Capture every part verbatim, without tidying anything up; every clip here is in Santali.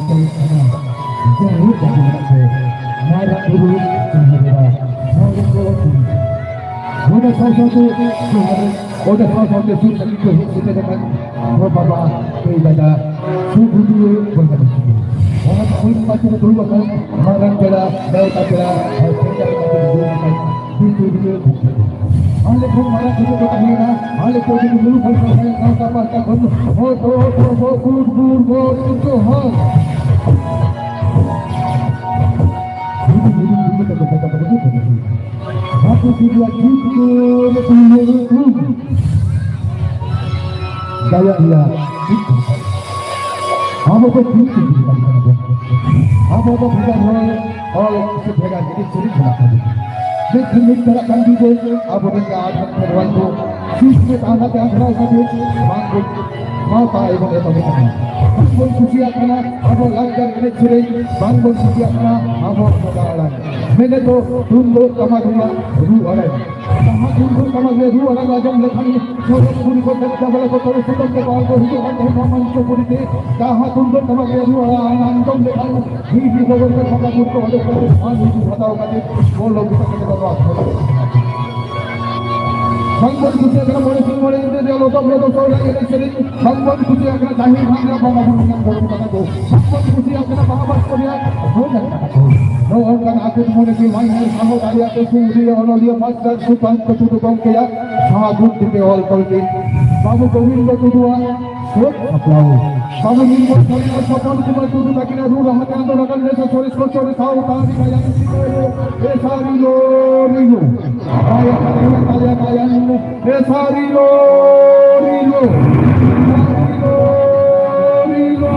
ᱡᱟᱭᱦᱳᱠ, ᱟᱵᱚ ᱢᱮᱱᱟᱜ ᱠᱚ ᱢᱟᱨᱟᱝ ᱵᱩᱨᱩ ᱪᱟᱸᱫᱳ ᱵᱚᱸᱜᱟ, ᱦᱚᱲ ᱠᱚ ᱚᱱᱟ ᱥᱟᱶ ᱥᱟᱶᱛᱮ ᱡᱚᱦᱟᱨ, ᱚᱱᱟ ᱥᱟᱶ ᱥᱟᱶᱛᱮ ᱥᱩᱨ ᱞᱟᱹᱜᱤᱫ ᱠᱚ ᱦᱮᱡ ᱥᱮᱴᱮᱨ ᱟᱠᱟᱱ ᱜᱚ ᱵᱟᱵᱟ, ᱫᱟᱹᱭ ᱫᱟᱫᱟ, ᱥᱩᱨ ᱵᱩᱨᱩ ᱵᱚᱭᱦᱟ ᱢᱤᱥᱤ ᱠᱚ᱾ ᱚᱱᱟ ᱠᱷᱚᱱ ᱯᱟᱥᱮ ᱨᱮ ᱫᱩᱲᱩᱵ ᱟᱠᱟᱱ ᱢᱟᱨᱟᱝ ᱯᱮᱲᱟ, ᱱᱮᱣᱛᱟ ᱯᱮᱲᱟ, ᱦᱚᱲ ᱥᱮᱴᱮᱨ ᱟᱠᱟᱱ ᱫᱩᱲᱩᱵ ᱟᱠᱟᱱ ᱵᱤᱪᱟᱹᱨᱤᱭᱟᱹ ᱜᱚᱢᱠᱮ ᱠᱚ᱾ ᱟᱞᱮ ᱠᱷᱚᱱ ᱢᱟᱨᱟᱝ ᱵᱩᱨᱩ ᱠᱚ ᱛᱟᱦᱮᱸᱭᱮᱱᱟ, ᱟᱞᱮ ᱠᱚ ᱡᱩᱫᱤ ᱢᱩᱞᱩᱠ ᱦᱚᱲ ᱥᱟᱶᱛᱟ ᱯᱟᱦᱴᱟ ᱠᱷᱚᱱ ᱦᱚᱲ ᱠᱚ, ᱦᱚᱲ ᱠᱚ, ᱜᱩᱰ ᱜᱩᱰ ᱜᱚᱰ ᱡᱚᱛᱚ ᱦᱚᱲ᱾ ᱵᱟᱠᱚ ᱠᱩᱞᱤᱭᱟ ᱪᱮᱫ ᱠᱚ ᱢᱮᱛᱟᱜ ᱠᱟᱱᱟ᱾ ᱫᱟᱭᱟ ᱨᱮᱭᱟᱜ ᱪᱮᱫ ᱠᱚ ᱢᱮᱛᱟᱜ ᱠᱟᱱᱟ? ᱟᱵᱚ ᱫᱚ ᱪᱮᱫ ᱠᱚ ᱢᱮᱛᱟᱜ ᱠᱟᱱᱟ? ᱟᱵᱚ ᱫᱚ ᱵᱷᱮᱜᱟᱨ ᱦᱚᱲ, ᱦᱚᱲ ᱥᱮ ᱵᱷᱮᱜᱟᱨ ᱡᱤᱱᱤᱥ ᱪᱮᱫ ᱢᱮᱱᱟᱜ ᱛᱟᱵᱚᱱᱟ? ᱢᱤᱫ ᱴᱷᱮᱱ ᱢᱤᱫ ᱪᱟᱞᱟᱜ ᱠᱟᱱ ᱜᱮ ᱟᱵᱚ ᱨᱮᱱ ᱟᱨ ᱠᱷᱮᱨᱣᱟᱞ ᱠᱚ ᱥᱤᱥ ᱢᱮ ᱛᱟᱦᱮᱱᱟ ᱛᱮ ᱟᱠᱷᱲᱟ ᱠᱟᱛᱮ ᱵᱟᱝ ᱵᱚᱱ ᱥᱟᱶᱛᱟ ᱮᱵᱚᱝ ᱮᱛᱚᱢ ᱠᱟᱱᱟ᱾ ᱵᱟᱝ ᱵᱚᱱ ᱠᱩᱥᱤᱭᱟᱜ ᱠᱟᱱᱟ ᱟᱵᱚ ᱞᱟᱠᱪᱟᱨ ᱮᱱᱮᱡ ᱥᱮᱨᱮᱧ, ᱵᱟᱝ ᱵᱚᱱ ᱠᱩᱥᱤᱭᱟᱜ ᱠᱟᱱᱟ ᱟᱵᱚ ᱥᱟᱶᱛᱟ ᱟᱲᱟᱝ᱾ ᱢᱮᱱᱮᱫ ᱫᱚ ᱛᱩᱢᱫᱟᱹᱜ ᱴᱟᱢᱟᱠ ᱨᱮᱱᱟᱜ ᱨᱩ ᱟᱲᱟᱝ᱾ ᱡᱟᱦᱟᱸ ᱛᱩᱢᱫᱟᱹᱜ ᱴᱟᱢᱟᱠ ᱨᱮ ᱨᱩ ᱟᱲᱟᱝ ᱟᱸᱡᱚᱢ ᱞᱮᱠᱷᱟᱱ ᱥᱚᱨᱚᱜ ᱯᱩᱨᱤ ᱠᱚ ᱫᱮᱡ ᱪᱟᱵᱟ ᱞᱮᱠᱚ ᱛᱚᱨᱚ ᱥᱩᱛᱟᱹᱢ ᱛᱮᱠᱚ ᱟᱬᱜᱚ ᱦᱤᱡᱩᱜ ᱠᱟᱱ ᱛᱟᱦᱮᱸ ᱱᱚᱣᱟ ᱢᱚᱧᱪᱚ ᱯᱩᱨᱤ ᱛᱮ᱾ ᱡᱟᱦᱟᱸ ᱛᱩᱢᱫᱟᱹᱜ ᱴᱟᱢᱟᱠ ᱨᱮ ᱨᱩ ᱟᱲᱟᱝ ᱟᱸᱡᱚᱢ ᱞᱮᱠᱷᱟᱱ ᱵᱤᱨ ᱵᱤᱨ ᱜᱚᱜᱚ ᱠᱚ ᱵᱚᱸᱜᱟ ᱵᱩᱨᱩ ᱠᱚ ᱚᱸᱰᱮ ᱠᱷᱚᱱ ᱥᱟᱱ ᱦᱤᱡᱩᱜ ᱦᱟᱛᱟᱣ ᱠᱟᱛᱮ ᱵᱚᱞ ᱞᱟᱹᱜᱤᱫ ᱠᱟᱛᱮ ᱱᱚᱣᱟ ᱵᱟᱝ ᱵᱚᱱ ᱠᱩᱥᱤᱭᱟᱜ ᱠᱟᱱᱟ ᱢᱚᱬᱮ ᱥᱤᱧ ᱢᱚᱬᱮ ᱧᱤᱫᱟᱹ ᱨᱮᱭᱟᱜ ᱞᱚᱫᱚᱵ ᱞᱚᱫᱚᱵ ᱥᱚᱦᱨᱟᱭ ᱮᱱᱮᱡ ᱥᱮᱨᱮᱧ᱾ ᱵᱟᱝ ᱵᱚᱱ ᱠᱩᱥᱤᱭᱟᱜ ᱠᱟᱱᱟ ᱡᱟᱦᱮᱨ ᱛᱷᱟᱱ ᱨᱮ ᱵᱚᱸᱜᱟ ᱵᱩᱨᱩ ᱧᱟᱢ ᱜᱚᱲᱚ ᱠᱟᱱᱟ ᱠᱚ᱾ ᱵᱟᱝ ᱵᱚᱱ ᱠᱩᱥᱤᱭᱟᱜ ᱠᱟᱱᱟ ᱵᱟᱦᱟ ᱵᱟᱥᱠᱮ ᱨᱮᱭᱟᱜ ᱵᱷᱳᱡᱽ ᱠᱟᱱᱟ ᱠᱚ᱾ ᱱᱚᱜᱼᱚ ᱱᱚᱝᱠᱟᱱ ᱟᱹᱛᱩ ᱢᱚᱬᱮ ᱜᱮ ᱢᱟᱹᱭᱱᱟᱹ ᱥᱟᱦᱚ ᱫᱟᱲᱮᱭᱟᱜ ᱛᱮ ᱥᱩᱨᱤᱭᱟᱹ ᱚᱱᱚᱞᱤᱭᱟᱹ ᱢᱟᱥᱴᱟᱨ ᱥᱩᱠᱟᱱᱛ ᱴᱩᱰᱩ ᱜᱚᱢᱠᱮᱭᱟᱜ ᱥᱟᱦᱟ ᱜᱩᱱ ᱛᱮ ᱚᱞ ᱛᱚᱞ ᱠᱤᱱ ᱵᱟᱵᱩ ᱜᱳᱵᱤᱱᱫᱚ ᱴᱩᱰᱩᱣᱟᱜ ᱥᱟᱹᱛ ᱥᱟᱯᱲᱟᱣ᱾ ᱵᱟᱵᱩ ᱱᱤᱨᱢᱚᱞ ᱥᱚᱨᱮᱱ ᱟᱨ ᱥᱚᱯᱚᱱ ᱠᱩᱢᱟᱨ ᱴᱩᱰᱩ ᱛᱟᱹᱠᱤᱱᱟᱜ ᱨᱩ ᱨᱟᱦᱟ ᱛᱮ ᱟᱸᱫᱳᱲ ᱟᱠᱟᱱ ᱱᱮᱥ ᱥᱚᱨᱮᱥ ᱠᱚ ᱥᱚᱨᱮᱥ ᱥᱟᱶᱛᱟ ᱨᱤᱠᱟᱭᱟ ᱮ ᱥᱟᱨᱤ ᱞᱳ ᱨᱤᱞᱳ᱾ ᱠᱟᱭᱟ ᱠᱟᱭᱟ ᱠᱟᱭᱟ ᱠᱟᱭᱟ ᱮ ᱥᱟᱨᱤ ᱞᱳ ᱨᱤᱞᱳ᱾ ᱥᱟᱨᱤ ᱞᱳ ᱨᱤᱞᱳ᱾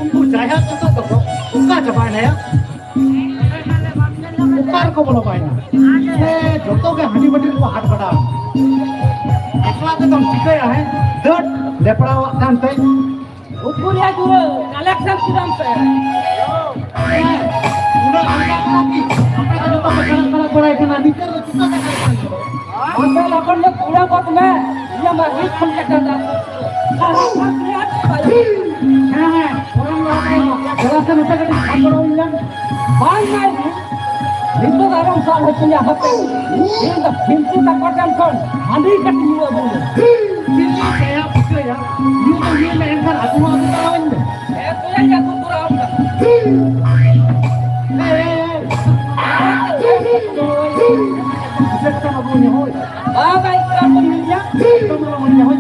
ᱩᱱᱠᱩ ᱡᱟᱭᱦᱳᱠ ᱱᱤᱛᱚᱜ ᱫᱚᱠᱚ ᱚᱠᱟ ᱪᱟᱵᱟᱭᱮᱱᱟ ᱭᱟ? ᱚᱠᱟ ᱨᱮᱠᱚ ᱵᱚᱞᱚ ᱵᱟᱭᱮᱱᱟ? ᱥᱮ ᱡᱚᱛᱚ ᱜᱮ ᱦᱟᱺᱰᱤ ᱵᱟᱹᱴᱤ ᱨᱮᱠᱚ ᱦᱟᱴ ᱵᱟᱰᱟᱣ ᱮᱱᱟ? ᱮᱠᱞᱟ ᱛᱮᱫᱚᱢ ᱪᱤᱠᱟᱹᱭᱟ? ᱦᱮᱸ, ᱫᱟᱹᱲ ᱞᱮᱯᱲᱟᱣᱟᱜ ᱠᱟᱱ ᱛᱮ᱾ ᱩᱠᱩᱨᱤᱭᱟ ᱡᱩᱨᱟᱹ, collection ᱠᱮᱫᱟᱢ ᱥᱮ? ᱩᱱᱟᱹᱜ ᱟᱞᱜᱟ ᱠᱟᱱᱟ ᱠᱤ? ᱟᱯᱮ ᱫᱚ ᱡᱚᱛᱚ ᱯᱮ ᱠᱟᱲᱟᱜ ᱠᱟᱲᱟᱜ ᱵᱟᱲᱟᱭ ᱠᱟᱱᱟ, ᱱᱤᱛᱚᱜ ᱫᱚ ᱪᱤᱠᱟᱹ ᱞᱮᱠᱟ ᱠᱟᱱ ᱪᱚ? ᱟᱯᱮ ᱞᱚᱜᱚᱱ ᱧᱚᱜ ᱠᱩᱲᱟᱹ ᱜᱚᱫ ᱢᱮ, ᱤᱧᱟᱹᱜ ᱢᱟ ᱨᱤᱠ ᱠᱷᱚᱱ ᱠᱟᱴᱟ ᱫᱟ᱾ ᱦᱮᱸ, ᱦᱮᱸ, ᱯᱚᱨᱮ ᱞᱟᱦᱟ ᱫᱚ ᱪᱟᱞᱟᱜ ᱠᱟᱱ ᱱᱚᱛᱮ ᱠᱟᱹᱴᱤᱡ ᱥᱟᱵ ᱜᱚᱲᱚ ᱟᱹᱧ ᱢᱮ᱾ ᱵᱟᱝ ᱢᱮ, ᱱᱤᱛᱚᱜ ᱟᱨᱚᱢ ᱥᱟᱵ ᱦᱚᱪᱚᱧᱟ ᱦᱟᱯᱮ᱾ ᱤᱧ ᱫᱚ ᱯᱷᱤᱞᱴᱤ ᱛᱟᱠᱚ ᱴᱷᱮᱱ ᱠᱷᱚᱱ ᱦᱟᱺᱰᱤ ᱠᱟᱹᱴᱤᱡ ᱧᱩ ᱟᱹᱜᱩ ᱞᱮ᱾ ᱪᱮᱫ ᱤᱧ ᱞᱟᱹᱭᱟ ᱯᱩᱛᱨᱟᱹᱭᱟ? ᱧᱩ ᱫᱚ ᱧᱩᱭ ᱢᱮ, ᱮᱱᱠᱷᱟᱱ ᱟᱹᱜᱩ ᱦᱚᱸ ᱟᱹᱜᱩ ᱛᱟᱨᱟᱣᱟᱹᱧ ᱢᱮ᱾ ᱦᱮᱸ, ᱛᱚᱭᱟ ᱟᱹᱜᱩ ᱛᱚᱨᱟ ᱟᱢ ᱠᱟᱱᱟ᱾ ᱮᱭ, ᱮᱭ, ᱮᱭ᱾ ᱠᱤᱥᱮ ᱠᱟᱛᱷᱟ ᱵᱟᱵᱩ ᱧᱮ ᱦᱳᱭ᱾ ᱵᱟᱝ, ᱵᱟᱝ, ᱤᱧ ᱫᱚ ᱵᱟᱹᱧ ᱧᱩᱭᱟ᱾ ᱮᱠᱫᱚᱢ ᱟᱞᱚᱢ ᱧᱩᱭᱟ, ᱦᱳᱭ᱾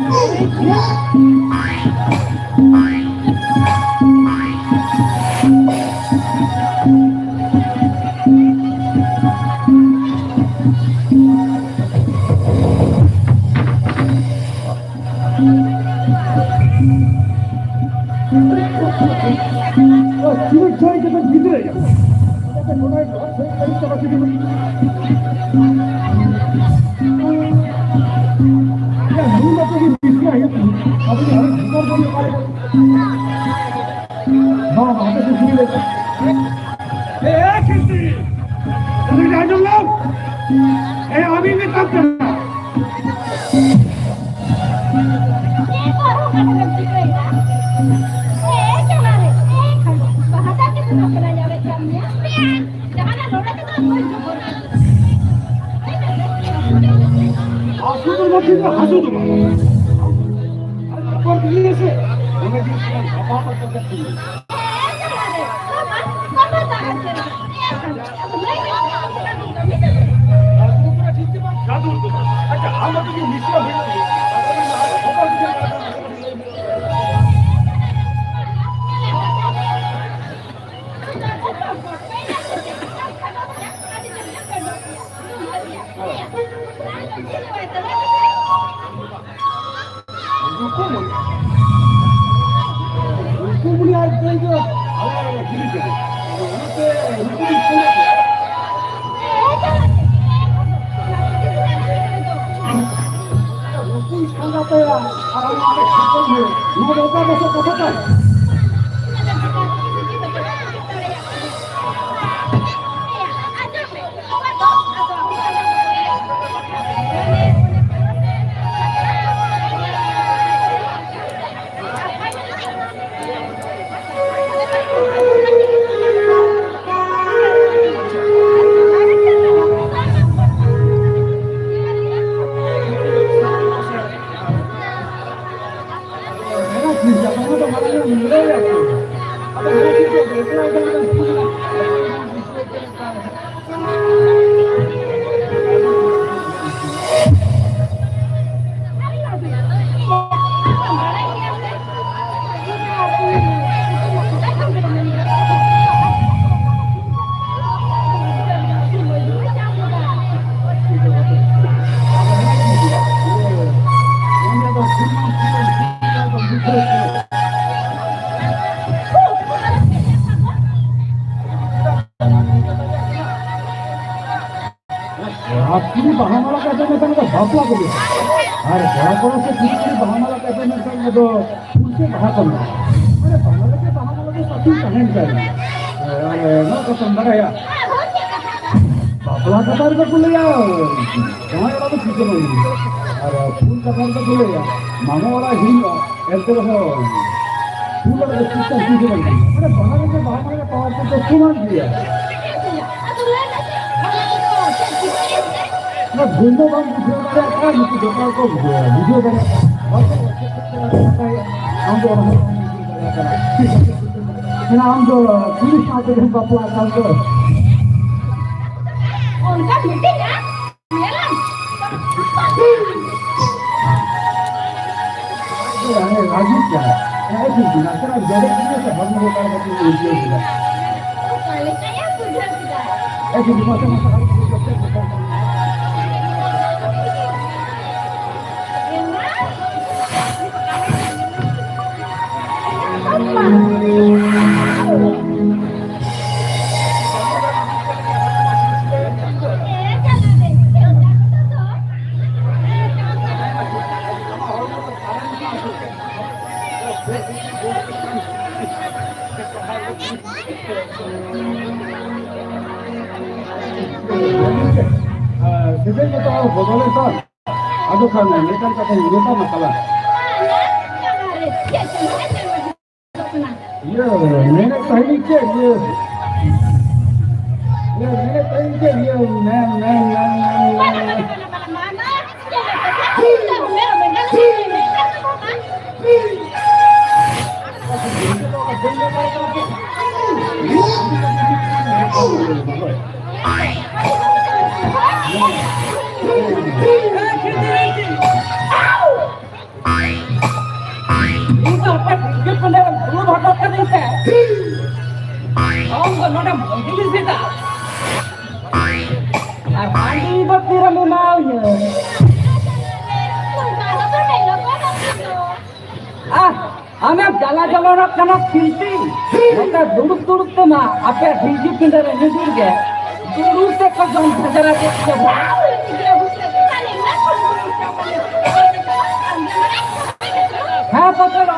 ᱪᱤᱞᱤ ᱪᱚᱭ ᱠᱟᱛᱮ ᱜᱤᱫᱽᱨᱟᱹ ᱭᱟ᱾ ᱟᱯᱮ ᱱᱚᱰᱮ ᱜᱷᱟᱴ ᱥᱮᱫ ᱠᱟᱹᱨᱤ ᱪᱟᱵᱟ ᱠᱮᱫᱟ᱾ ᱭᱟ, ᱱᱩᱭ ᱢᱟ ᱛᱚᱵᱮ ᱵᱤᱥᱱᱟ ᱦᱩᱭᱩᱜ ᱠᱟᱱᱟ᱾ ᱟᱵᱚ ᱫᱚ ᱟᱹᱰᱤ ᱵᱷᱤᱛᱚᱨ ᱵᱚᱱ ᱵᱟᱲᱟᱭᱟ᱾ ᱵᱟᱝ, ᱵᱟᱝ, ᱟᱯᱮ ᱠᱚ ᱪᱤᱞᱤ ᱞᱮᱠᱟ? ᱮ, ᱮ, ᱠᱤᱨᱛᱤ! ᱩᱱᱤ ᱟᱸᱡᱚᱢ ᱞᱮᱢ? ᱮ, ᱟᱹᱵᱤᱱ ᱢᱮᱛᱟᱢ ᱠᱟᱱᱟ᱾ ᱪᱮᱫ ᱠᱚ ᱟᱨᱦᱚᱸ ᱚᱠᱟ ᱴᱷᱮᱱ ᱮᱢ ᱪᱤᱠᱟᱹᱭᱮᱫᱟ? ᱮ, ᱪᱟᱞᱟᱣ ᱨᱮ, ᱮ, ᱠᱷᱟᱱ ᱵᱟᱦᱟ ᱫᱟᱨᱮ ᱵᱩᱴᱟᱹ ᱠᱷᱚᱱᱟᱜ ᱧᱟᱢᱮᱫ ᱠᱟᱱ ᱢᱮᱭᱟ᱾ ᱡᱟᱦᱟᱱᱟᱜ ᱱᱚᱰᱮ ᱛᱮᱫᱚ ᱚᱠᱚᱭ ᱪᱚ ᱵᱟᱹᱱᱩᱜ᱾ ᱦᱟᱹᱥᱩ ᱫᱚ ᱵᱟᱝ ᱴᱷᱤᱠᱟ, ᱦᱟᱹᱥᱩ ᱫᱚ ᱵᱟᱝ᱾ ᱟᱨ ᱵᱟᱯᱟ ᱫᱤᱭᱮ ᱥᱮ, ᱚᱱᱟ ᱫᱤᱭᱮ ᱥᱮ, ᱵᱟᱯᱟ ᱠᱚ ᱪᱮᱫ ᱠᱚ ᱞᱟᱹᱭᱟ? ᱩᱱᱠᱩ ᱢᱚᱱᱮ, ᱩᱱᱠᱩ ᱢᱚᱱᱮ ᱟᱨ ᱛᱮᱦᱮᱧ ᱫᱚ ᱟᱞᱮ ᱦᱤᱨᱤ ᱠᱟᱱᱟ᱾ ᱚᱱᱟᱛᱮ ᱩᱱᱠᱩ ᱫᱚ ᱥᱮᱱᱚᱜ ᱯᱮ᱾ ᱩᱱᱠᱩ ᱥᱟᱸᱜᱟᱛᱮ ᱟᱨ ᱟᱢ ᱟᱞᱮ ᱠᱷᱟᱴᱚ ᱜᱮ᱾ ᱱᱚᱣᱟ ᱫᱚ ᱚᱠᱟ ᱵᱚᱥᱚ ᱠᱟᱛᱷᱟ ᱠᱟᱱᱟ? ᱟᱨ ᱠᱩᱲᱤ ᱵᱟᱦᱟ ᱢᱟᱞᱟ ᱠᱟᱛᱮ ᱢᱮᱛᱟᱢ ᱫᱚ ᱵᱟᱯᱞᱟ ᱠᱚ ᱦᱩᱭᱩᱜᱼᱟ᱾ ᱟᱨ ᱠᱚᱲᱟ ᱠᱚᱲᱟ ᱥᱮ ᱠᱩᱲᱤ ᱠᱩᱲᱤ ᱵᱟᱦᱟ ᱢᱟᱞᱟ ᱠᱟᱛᱮ ᱢᱮᱛᱟᱢ ᱫᱚ ᱯᱷᱩᱞ ᱥᱮ ᱵᱟᱦᱟ ᱠᱚ ᱢᱮᱱᱟᱜᱼᱟ᱾ ᱟᱨ ᱵᱟᱦᱟ ᱞᱟᱹᱜᱤᱫ ᱵᱟᱦᱟ ᱢᱟᱞᱟ ᱫᱚ ᱥᱟᱹᱠᱷᱤ ᱛᱟᱦᱮᱱ ᱠᱟᱱ ᱜᱮᱭᱟ᱾ ᱟᱨ ᱱᱚᱣᱟ ᱠᱚ ᱥᱟᱢ ᱵᱟᱲᱟᱭᱟ᱾ ᱵᱟᱯᱞᱟ ᱠᱟᱛᱷᱟ ᱨᱮᱫᱚ ᱠᱚ ᱞᱟᱹᱭᱟ, ᱡᱟᱶᱟᱭ ᱚᱲᱟᱜ ᱫᱚ ᱪᱤᱠᱟᱹ ᱵᱟᱝ ᱦᱩᱭᱩᱜᱼᱟ᱾ ᱟᱨ ᱯᱷᱩᱞ ᱠᱟᱛᱷᱟ ᱨᱮᱫᱚ ᱠᱚ ᱞᱟᱹᱭᱟ, ᱢᱟᱢᱟ ᱚᱲᱟᱜ ᱦᱤᱲᱤᱧᱚᱜᱼᱟ, ᱮᱱᱛᱮ ᱨᱮᱦᱚᱸ ᱯᱷᱩᱞ ᱚᱲᱟᱜ ᱫᱚ ᱪᱤᱠᱟᱹ ᱪᱤᱠᱟᱹ ᱵᱟᱝ ᱦᱩᱭᱩᱜᱼᱟ᱾ ᱢᱟᱱᱮ ᱵᱟᱦᱟ ᱨᱮᱜᱮ ᱵᱟᱦᱟ ᱨᱮᱜᱮ ᱯᱟᱣᱟᱨ ᱠᱚᱫᱚ ᱥᱚᱢᱟᱱ ᱜᱮᱭᱟ᱾ ᱚᱱᱟ ᱵᱷᱩᱞ ᱫᱚ ᱵᱟᱝ ᱵᱩᱡᱷᱟᱹᱣ ᱫᱟᱲᱮᱭᱟᱜ ᱠᱟᱱᱟ, ᱱᱩᱠᱩ ᱡᱚᱛᱚ ᱦᱚᱲ ᱠᱚ ᱵᱩᱡᱷᱟᱹᱣᱟ, ᱵᱩᱡᱷᱟᱹᱣ ᱫᱟᱲᱮᱭᱟᱜ ᱠᱟᱱᱟ᱾ ᱦᱚᱲ ᱠᱚ ᱪᱮᱫ ᱠᱚ ᱪᱮᱫ ᱠᱚ ᱢᱮᱛᱟᱭᱟ, ᱟᱢ ᱫᱚ ᱚᱱᱟ ᱦᱚᱸ ᱵᱟᱢ ᱵᱩᱡᱷᱟᱹᱣ ᱫᱟᱲᱮᱭᱟᱜ ᱠᱟᱱᱟ᱾ ᱴᱷᱤᱠ ᱟᱪᱷᱮ, ᱚᱱᱟ ᱟᱢ ᱫᱚ ᱠᱩᱲᱤ ᱥᱟᱶᱛᱮ ᱡᱟᱦᱟᱸᱢ ᱵᱟᱯᱞᱟ ᱠᱟᱱ ᱫᱚ᱾ ᱚᱱᱠᱟ ᱢᱤᱫᱴᱤᱡ ᱧᱮᱞᱟᱢ᱾ ᱦᱟᱱᱮ ᱨᱟᱹᱜᱤᱜ ᱠᱟᱱᱟ᱾ ᱚᱱᱟ ᱠᱤᱱᱛᱩ ᱱᱟᱥᱮᱱᱟᱜ ᱡᱚᱵᱮ ᱠᱟᱱᱟ ᱥᱮ ᱦᱚᱲᱢᱚ ᱨᱮ ᱚᱠᱟ ᱞᱮᱠᱟ ᱪᱚᱝ ᱟᱹᱭᱠᱟᱹᱣ ᱠᱮᱫᱟ᱾ ᱚᱠᱟ ᱞᱮᱠᱟᱭᱟ ᱵᱩᱡᱷᱟᱹᱣ ᱠᱮᱫᱟ᱾ ᱮ ᱠᱤᱱᱛᱩ ᱢᱟᱥᱮ ᱢᱟᱥᱮ ᱟᱨ ᱪᱮᱫ ᱞᱮᱠᱟ? ᱮᱢᱟ᱾ ᱥᱤᱫᱟᱹ ᱡᱚᱛᱚ ᱦᱚᱲ ᱵᱚᱫᱚᱞᱮ ᱛᱟᱢ᱾ ᱟᱫᱚ ᱠᱷᱟᱱ ᱢᱤᱫᱴᱟᱝ ᱠᱟᱛᱷᱟᱧ ᱢᱮᱛᱟᱢᱟ ᱛᱟᱞᱟ᱾ ᱤᱭᱟᱹ, ᱢᱮᱱᱮᱫ ᱛᱟᱦᱮᱱᱤᱧ ᱪᱮᱫ, ᱤᱭᱟᱹ, ᱤᱭᱟᱹ, ᱢᱮᱱᱮᱫ ᱛᱟᱦᱮᱱᱤᱧ ᱪᱮᱫ, ᱤᱭᱟᱹ, ᱢᱮᱱ, ᱢᱮᱱ, ᱢᱮᱱ, ᱢᱮᱱ, ᱢᱮᱱ, ᱢᱮᱱ᱾ ᱤᱧ ᱫᱚ ᱟᱯᱮ ᱰᱤᱡᱮ ᱯᱟᱸᱰᱟ ᱨᱮᱢ ᱫᱩᱲᱩᱵ ᱦᱚᱴᱚ ᱠᱟᱹᱫᱤᱧ ᱛᱮ, ᱟᱢ ᱫᱚ ᱱᱚᱰᱮᱢ ᱢᱚᱡᱽᱞᱤᱥ ᱮᱫᱟ᱾ ᱟᱨ ᱦᱟᱺᱰᱤ ᱫᱚ ᱛᱤᱨᱮᱢ ᱮᱢᱟᱣᱟᱹᱧᱟᱹ? ᱟᱦ, ᱟᱢᱮᱢ ᱡᱟᱞᱟ ᱡᱚᱞᱚᱱᱚᱜ ᱠᱟᱱᱟ ᱠᱷᱤᱞᱴᱤ᱾ ᱱᱚᱝᱠᱟ ᱫᱩᱲᱩᱵ ᱫᱩᱲᱩᱵ ᱛᱮᱢᱟ ᱟᱯᱮ ᱰᱤᱡᱤ ᱯᱤᱸᱰᱟᱹ ᱨᱮ ᱧᱤᱫᱤᱨ ᱜᱮ ᱫᱩᱲᱩᱵ ᱛᱮ ᱠᱚ ᱡᱚᱢ ᱥᱟᱡᱟᱨᱟ ᱠᱮᱫ ᱪᱚ᱾ ᱦᱮᱸ, ᱯᱟᱪᱚᱲᱟ᱾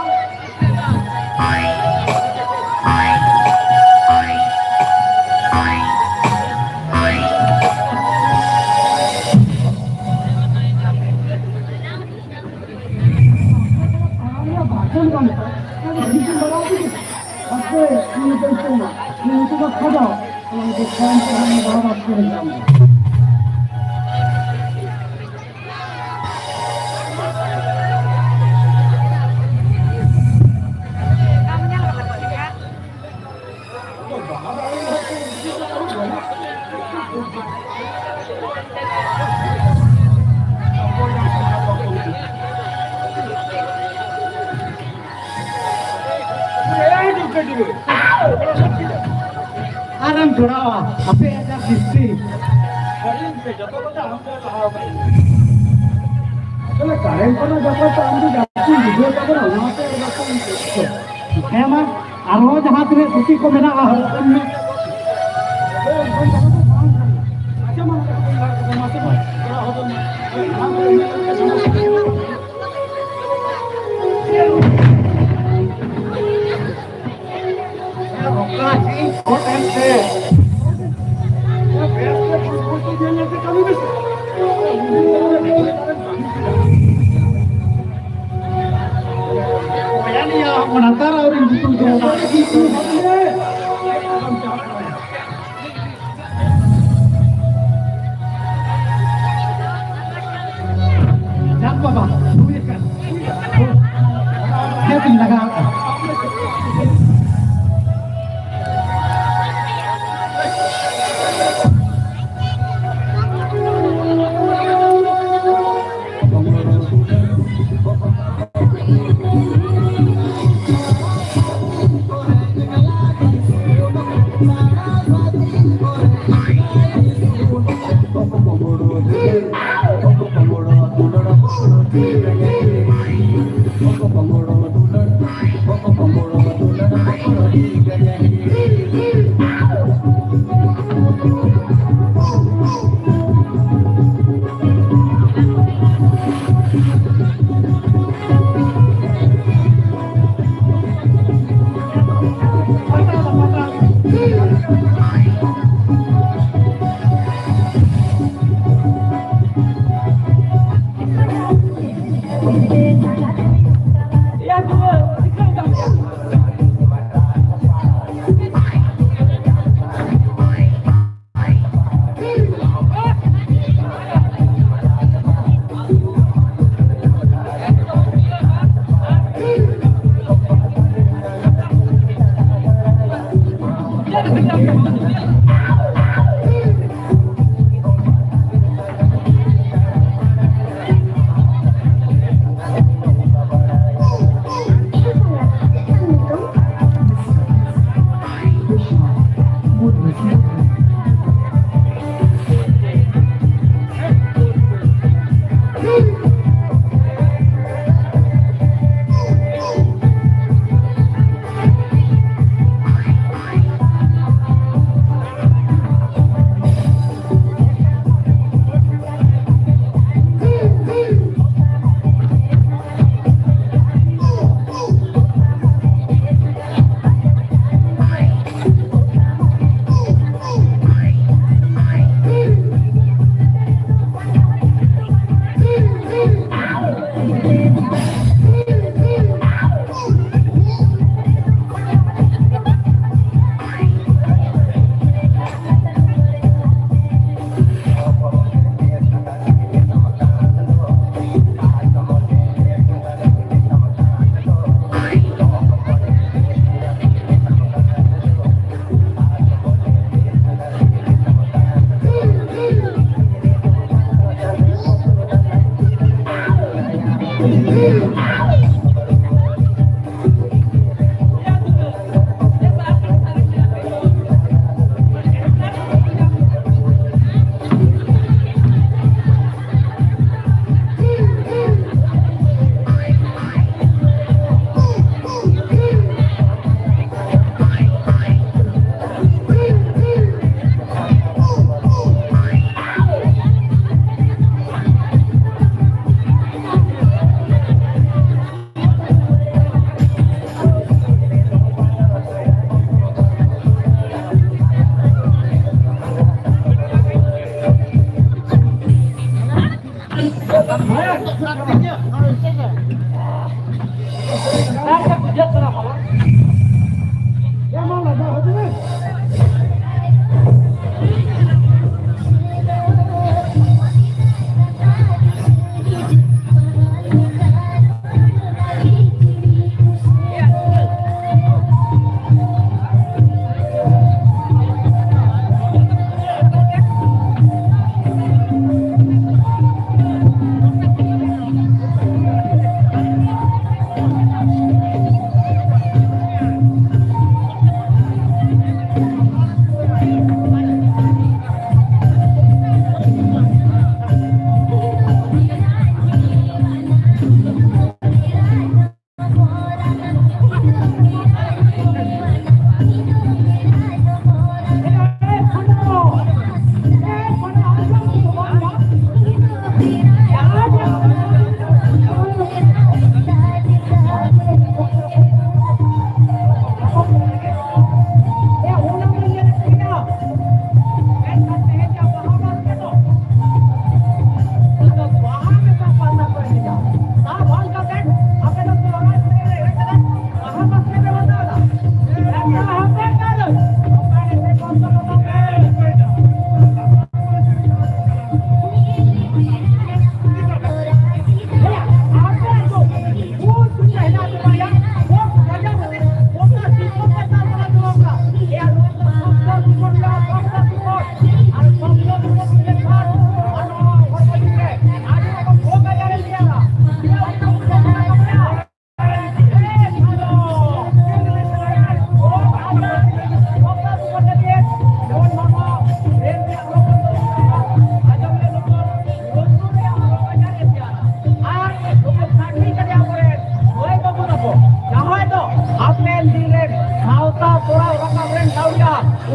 ᱟᱨᱮᱢ ᱡᱚᱲᱟᱣᱟ ᱟᱯᱮ ᱮᱴᱟᱜ ᱠᱤᱥᱛᱤ᱾ ᱟᱥᱚᱞᱮ ᱠᱟᱨᱮᱱᱴ ᱠᱚᱨᱮᱱᱟᱜ ᱵᱮᱯᱟᱨ ᱛᱮ ᱟᱢ ᱫᱚ ᱡᱟᱹᱥᱛᱤᱢ ᱵᱩᱡᱷᱟᱹᱣ ᱛᱟᱵᱚᱱᱟ, ᱚᱱᱟᱛᱮ ᱮᱨᱚᱠᱚᱢ ᱦᱮᱸ ᱢᱟ, ᱟᱨᱦᱚᱸ ᱡᱟᱦᱟᱸ ᱛᱤᱱᱟᱹᱜ ᱠᱩᱠᱞᱤ ᱠᱚ ᱢᱮᱱᱟᱜᱼᱟ, ᱦᱚᱨᱚᱜ ᱠᱟᱜ ᱢᱮ᱾ ᱟᱪᱪᱷᱟ, ᱢᱟ, ᱢᱟᱥᱮ, ᱢᱟ᱾ ᱡᱟᱠ ᱵᱟᱵᱟ, ᱦᱩᱭ ᱟᱠᱟᱱ᱾ ᱪᱮᱫ ᱤᱧ ᱞᱟᱜᱟᱣ ᱠᱟᱜᱼᱟ?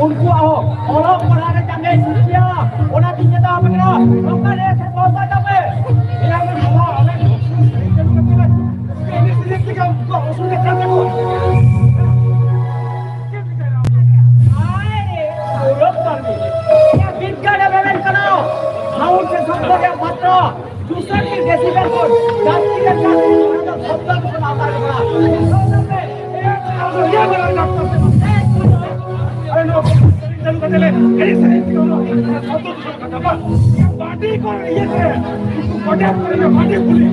ᱩᱱᱠᱩᱣᱟᱜ ᱦᱚᱸ ᱚᱞᱚᱜ ᱯᱟᱲᱦᱟᱜ ᱨᱮ ᱪᱟᱸᱜᱮ ᱥᱤᱨᱡᱟᱹᱣᱟ, ᱚᱱᱟ ᱛᱤᱧ ᱢᱮᱛᱟ ᱟᱯᱮ ᱠᱟᱱᱟ, ᱱᱚᱝᱠᱟ ᱨᱮ ᱥᱮ ᱵᱚᱞ ᱫᱟᱭ ᱛᱟᱯᱮ᱾ ᱮᱭᱟ, ᱟᱞᱮ ᱱᱚᱣᱟ, ᱟᱞᱮ ᱮᱱᱮᱡ ᱥᱮᱨᱮᱧ ᱛᱮᱜᱮ ᱩᱱᱠᱩᱣᱟᱜ ᱚᱥᱩᱵᱤᱫᱷᱟ ᱠᱟᱱ ᱛᱟᱠᱚᱣᱟ᱾ ᱟᱭ ᱨᱮ, ᱜᱚᱨᱚᱵ ᱠᱟᱱ ᱜᱮ᱾ ᱮᱭᱟ, ᱵᱤᱫᱽᱫᱟ ᱨᱮ ᱢᱮᱢᱮᱱ ᱠᱟᱱᱟ, ᱥᱟᱣᱩᱱᱰ ᱥᱮ ᱥᱚᱵᱫᱚ ᱨᱮᱭᱟᱜ ᱢᱟᱛᱨᱟ ᱫᱩᱥᱚ ᱰᱮᱥᱤᱵᱮᱞ ᱠᱷᱚᱱ ᱡᱟᱹᱥᱛᱤ ᱞᱮᱱᱠᱷᱟᱱ ᱚᱱᱟ ᱫᱚ ᱥᱚᱵᱫᱚ ᱫᱩᱥᱚᱱ ᱟᱣᱛᱟᱨᱮ ᱯᱟᱲᱟᱜᱼᱟ᱾ ᱟᱨᱮ ᱱᱚᱣᱟ ᱠᱚ ᱪᱟᱹᱞᱩ ᱠᱟᱛᱮ ᱞᱮ ᱮᱱᱮᱡ ᱥᱮᱨᱮᱧ ᱛᱮᱜᱮ ᱚᱱᱟ ᱥᱚᱵᱫᱚ ᱫᱩᱥᱚᱱ ᱠᱟᱛᱷᱟ ᱵᱟᱝ᱾ ᱵᱟᱹᱴᱤ ᱠᱚ ᱤᱭᱟᱹ ᱛᱮ, ᱩᱱᱠᱩ ᱠᱚᱴᱮᱡ ᱠᱚᱨᱮ ᱵᱟᱹᱴᱤ ᱯᱩᱞᱤᱥ᱾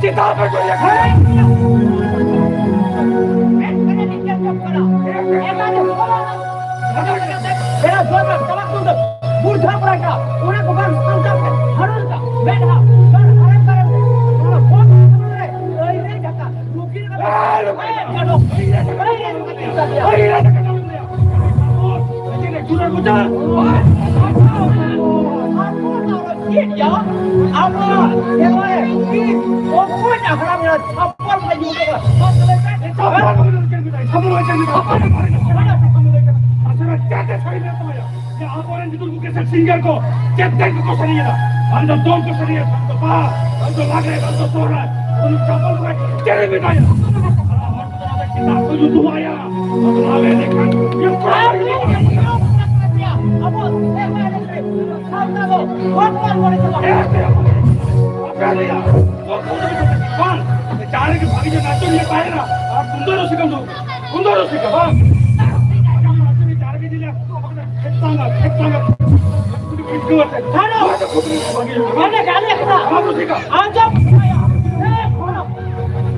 ᱪᱮᱛᱟᱱ ᱨᱮ ᱪᱚᱞ ᱞᱮᱠᱷᱟᱱ ᱮᱠᱵᱟᱨᱮ ᱱᱤᱡᱮᱨ ᱡᱚᱢ ᱠᱟᱱᱟ᱾ ᱮᱠᱵᱟᱨᱮ ᱦᱚᱲ ᱵᱮᱲᱟ ᱡᱚᱢ ᱨᱮ ᱪᱟᱞᱟᱜ ᱠᱟᱱ ᱫᱚ ᱵᱩᱨᱫᱷᱟ ᱯᱨᱟᱜᱟ, ᱚᱱᱟ ᱠᱚ ᱵᱟᱝ ᱥᱟᱱᱛᱟᱲ ᱛᱮ ᱦᱟᱹᱨᱩᱱ ᱠᱟ, ᱢᱮᱫᱦᱟ ᱵᱟᱝ ᱦᱟᱨᱟ ᱠᱟᱨᱮ, ᱚᱱᱟ ᱵᱚᱱ ᱨᱮ ᱟᱹᱭ ᱨᱮ ᱡᱟᱠᱟ ᱨᱩᱠᱤ ᱨᱮ ᱵᱟᱝ ᱟᱹᱭ ᱨᱮ ᱵᱟᱝ ᱟᱹᱭ ᱨᱮ ᱵᱟᱝ ᱟᱵᱚ ᱥᱮᱣᱟᱭ ᱠᱤ ᱚᱠᱚᱭ ᱦᱟᱲᱟᱢ ᱮᱨᱟ ᱪᱷᱟᱯᱚᱞ ᱠᱚ ᱧᱩ ᱠᱟᱫᱟ? ᱪᱷᱟᱯᱚᱞ ᱠᱚ ᱧᱩ ᱠᱟᱫᱟ᱾ ᱪᱷᱟᱯᱚᱞ ᱠᱚ ᱧᱩ ᱠᱟᱫᱟ᱾ ᱟᱥᱚᱞ ᱪᱮᱫ ᱥᱟᱹᱨᱤ ᱢᱮᱱᱟᱜ ᱛᱟᱢᱟ ᱭᱟ? ᱡᱮ ᱟᱵᱚᱨᱮᱱ ᱜᱤᱫᱽᱨᱟᱹ ᱠᱚ ᱥᱮ ᱥᱤᱝᱜᱟᱨ ᱠᱚ ᱪᱮᱫ ᱛᱮᱫ ᱠᱚᱠᱚ ᱥᱮᱨᱮᱧ ᱮᱫᱟ? ᱵᱟᱝ ᱫᱚ ᱫᱚᱝ ᱠᱚ ᱥᱮᱨᱮᱧ ᱮᱫᱟ, ᱵᱟᱝ ᱫᱚ ᱵᱟᱦᱟ, ᱵᱟᱝ ᱫᱚ ᱞᱟᱜᱽᱲᱮ, ᱵᱟᱝ ᱫᱚ ᱥᱚᱦᱨᱟᱭ, ᱩᱱᱤ ᱪᱷᱟᱯᱚᱞ ᱠᱚ ᱪᱮᱫ ᱮ ᱢᱮᱛᱟᱭᱟ? ᱟᱨ ᱦᱚᱲ ᱠᱚᱫᱚ ᱪᱮᱫᱟᱜ ᱠᱚ ᱧᱩᱛᱩᱢ ᱟᱭᱟ? ᱟᱵᱚ ᱥᱮᱨᱣᱟ ᱮᱱᱮᱡ ᱨᱮ ᱥᱟᱱᱛᱟᱲ ᱫᱚ ᱦᱚᱲ ᱠᱚ ᱢᱚᱬᱮ ᱪᱟᱵᱟ᱾ ᱟᱯᱮ ᱨᱮᱭᱟᱜ ᱛᱟᱦᱮᱱᱟ᱾ ᱟᱨ ᱛᱩᱢᱫᱟᱜ ᱨᱩᱥᱤᱠᱟᱢ ᱫᱚ, ᱛᱩᱢᱫᱟᱜ ᱨᱩᱥᱤᱠᱟ, ᱵᱟᱝ? ᱟᱨ ᱜᱮ ᱡᱤᱞᱟ, ᱠᱷᱮᱛᱟᱝᱟ, ᱠᱷᱮᱛᱟᱝᱟ᱾ ᱟᱸᱡᱚᱢ᱾